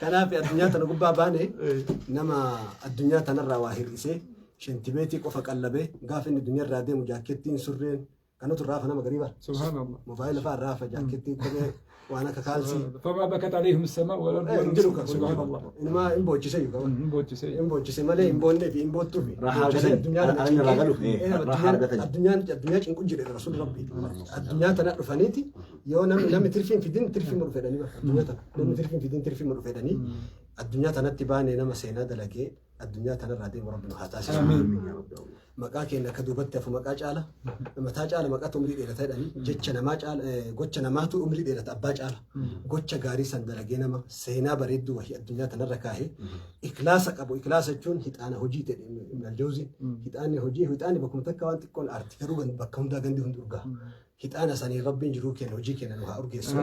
Kanaaf addunyaa tana gubbaa baane nama addunyaa tanarraa waa hir'isee shintibeetii qofa qallabee gaafa inni duniyaarraa deemu jaakettiin, surreen kanatu raafa nama garii bara. Subhaanallah. Mobaayila fa'aa raafa, jaakettii, kophee, waan akka kaalsii. فما بكت عليهم السماء والأرض. Hin jiru kan. Subhaanallah. Inumaa hin boochisee iyyuu qaba. Hin boochisee. Hin boochisee malee hin boonnee fi hin boottuu fi. Raahaa argatan. Addunyaa irraa galu. Raahaa argatan. Addunyaan addunyaa cinqu jedhe rasuulli rabbi. Addunyaa tana dhufaniiti yoo namni tirfiin fidin tirfii mu dhufedhanii bara addunyaa tana namni tirfiin fidin tirfii mu dhufedhanii addunyaa tanatti baane nama seenaa dalagee addunyaa tanarraa deemu rabbi nu haa taasisu. Maqaa keenya akka duubatti hafu maqaa caala, mataa caala, maqaatu umrii dheerata jedhanii, jecha namaa caala, gocha namaatu umrii dheerata abbaa caala. Gocha gaarii san dalagee nama seenaa bareedduu wahii addunyaa tanarra kaahee ikhlaasa qabu. Ikhlaasa jechuun hixaana hojii ta'e Ibn Aljawziin. Hixaanni hojii, hixaanni bakkuma takka waan xiqqoon aarti, garuu bakka hundaa gandi hundi urgaa. Hixaana sanii rabbiin jiruu keenya, hojii keenya nu haa urgeessu.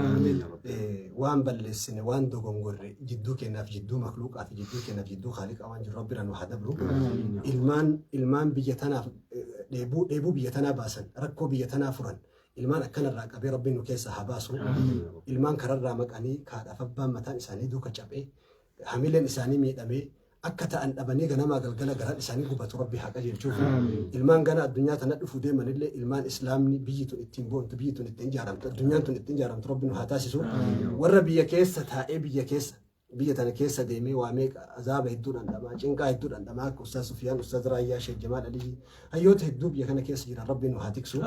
Waan balleessine, waan dogongorre, jidduu keenyaaf jidduu makluuqaa fi jidduu keenyaaf jidduu haaliqaa waan jiru rabbi irraa nu haa dabru. Ilmaan biyya tanaaf dheebuu biyya tanaa baasan, rakkoo biyya tanaa furan, ilmaan akkanarraa qabee rabbiin nu keessaa haa baasu. Ilmaan kararraa maqanii kaadhaaf abbaan mataan isaanii duuka caphee, hamileen isaanii miidhamee, akka ta'an dhabanii ganamaa galgala garaan isaanii gubatu rabbi haa qajeelchuuf. Ilmaan gana addunyaa tana dhufuu deemanillee ilmaan islaamni biyyi tun ittiin boontu, biyyi tun ittiin ijaaramtu, addunyaan tun ittiin ijaaramtu rabbi nu haa taasisu. Warra biyya keessa taa'ee biyya keessa Biyya tana keessa deemee waa meeqa azaaba hedduu dhandhamaa, cinqaa hedduu dhandhamaa akka Ustaaz Sufiyaan, Ustaaz Raayyaa, Sheekh Jamaal Aliyyi, hayyoota hedduu biyya kana keessa jiran Rabbi nu haa tiksu.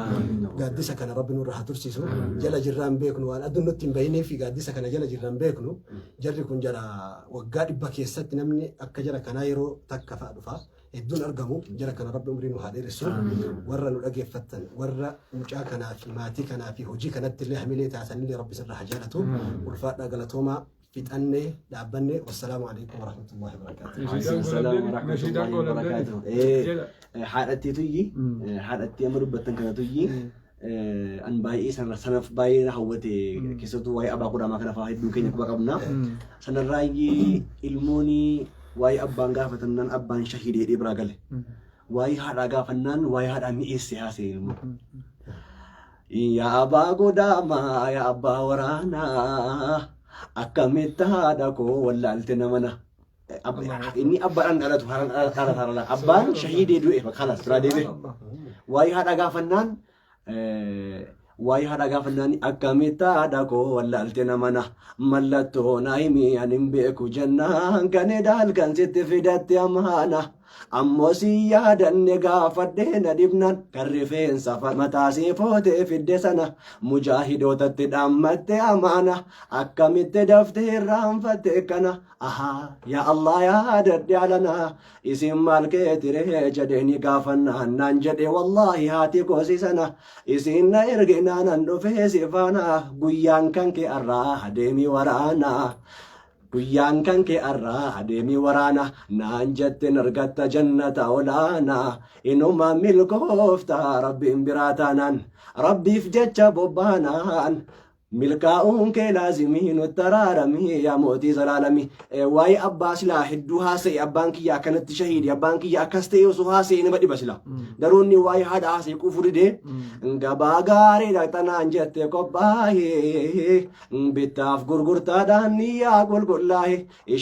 Gaaddisa kana Rabbi nurra haa tursiisu. Jala jirraan beeknu waan aduun nutti hin bahinii fi gaaddisa kana jala jirraan beeknu. Jarri kun jara waggaa 100 keessatti namni akka jara kanaa yeroo takka fa'a dhufa. Hedduun argamu. Jara kana Rabbi umrii nu haa dheeressu. Warra nu dhageeffattan, warra mucaa kanaa fi maatii kanaa fi hojii kanatti illee hamilee taatanillee Rabbi sirra haa jaalatu. Ulfaadhaa, galatoomaa. Fixannee dhaabbanne. Wassalaamu alaikum warahmatullahi wabarakatuh. Nashiidaan Assalaamu goolabdee nashiidaan warahmatullahi goolabdee. wabarakaatuh. Jedha. Haadhattii tuyyi, haadhattii amma dubbattan kana tuyyi, an baay'ee sanaaf baay'ee na hawwate. Keessattuu waa'ee abbaa kudhamaa kana fa'aa hedduu keenya quba qabna. Sanarraayyee ilmoon waa'ee abbaan gaafatannaan abbaan shahiidee jedhee biraa gale. Waa'ee haadhaa gaafannaan waa'ee haadhaa mi'eesse haasa'e ilmoo. Yaa abbaa godaamaa, yaa abbaa waraanaa, akkamitti haadha koo wallaalte namana. Inni abbaadhaan dhalatu haadhaan dhalata haadha. Abbaan shahiidee du'e kalas biraa deebi'e. Waa'ee haadhaa gaafannaan akkamitti haadha koo wallaalte namana, mallattoo naa himi ani hin beeku jennaan, kan halkan sitti fidatte amaana. Ammoo si yaadanne gaafadhee na dhibnaan, kan rifeensa mataa sii footee fidde sana, mujaahidootatti dhaammatte amaana, akkamitti daftee irraanfatte kana? Ahaa, yaa Allah, yaadadhe alana, isin maal keetiree jedheeni gaafannaan, naan jedhe wallaahi haati koosi sana, isin na erginaanan dhufee si faana, guyyaan kan kee arraa adeemii waraana. Guyyaan kan kee arraa adeemii waraana naan jetteen, argatta jannata olaanaa, inuma milkoofta Rabbiin biraa taanaan, Rabbiif jecha bobbaanaan milkaa'uun kee laazimii, nutti araaramii yaa mootii zalaalamii. Waa'ee abbaa silaa hedduu haasa'e, abbaan kiyya akkanatti shahiidi, abbaan kiyya akkas ta'e osoo haasa'e nama dhiba sila. Garuu inni waa'ee haadha haasa'e quufuu didee, gabaa gaarii dhaqxanaan jette qophaa'ee, bittaaf gurgurtaadhaan niyyaa qulqullaa'e,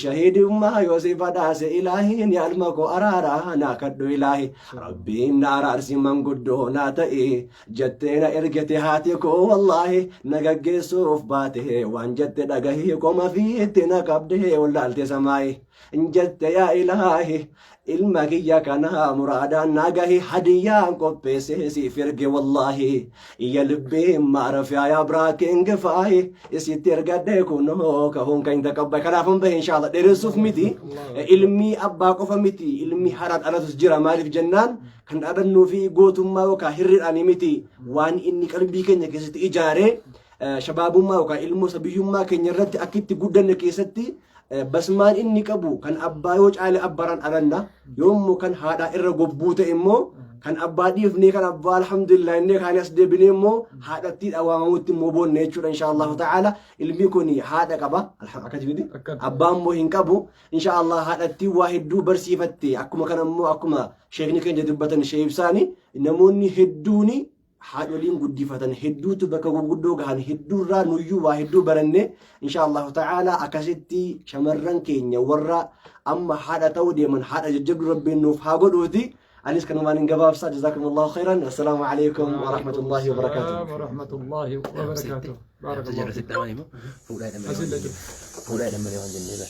shahiidummaa yoo si badhaase ilaahiin, yaalma koo araaraa naa kadhu ilaahi, Rabbiin na araarsi, manguddoo naa ta'e jettee na ergite haati koo wallaahi, na gaggeessuuf baate waan jette dhagahii, qoma fiitti na qabde wallaalte samaayi, jette yaa ilaahi, ilma kiyya kana muraadaan naa gahi, hadiyyaan qopheesse siif erge wallaahi, iyya ልቤም ማረፊያ ያብራኬን ግፋይ isitti ergadhe kunoo kahuun kan taqabbay. Kanaafan bahe inshallah dheeressuuf miti. Ilmi abbaa qofa miti, ilmi haadhaan dhalatus jira. Maaliif jennaan, kan dhaadhannuu fi gootummaa yookaan hirriidhaanii miti, waan inni qalbii keenya keessatti ijaaree shabaabummaa yookaan ilmoo sabiyyummaa keenya irratti akka itti guddanne keessatti basmaan inni qabu kan abbaa yoo caale abbaaraan dhalanna, yoommoo kan haadhaa irra gobbuu ta'e immoo kan abbaa dhiifnee, kan abbaa alhamdulillah inni kaanii as deebinee immoo haadhattii waamamutti immoo boonne jechuudha insha Allahu ta'ala. Ilmi kun haadha qaba akkas miti, abbaa immoo hin qabu. Insha Allah haadhattii waa hedduu barsiifatte. Akkuma kana immoo akkuma sheekni keenya dubbatan, shee ibsaani, namoonni hedduuni haadholiin guddifatan hedduutu bakka gurguddoo gahan, hedduurraa nuyyuu waa hedduu baranne insha Allahu ta'ala. Akkasitti shamarran keenya warra amma haadha ta'uu deeman haadha jajjabdu Rabbiin nuuf haa godhuuti. Anis kanumaan hin gabaabsaa. Jazakumullahu khairan. Assalaamu alaikum wa rahmatullahi wa barakatuh. Warahmatullahi wabarakatuh. Fuudhaa Asillee jiru. Fuudhaa jedhan malee waan jennee bara.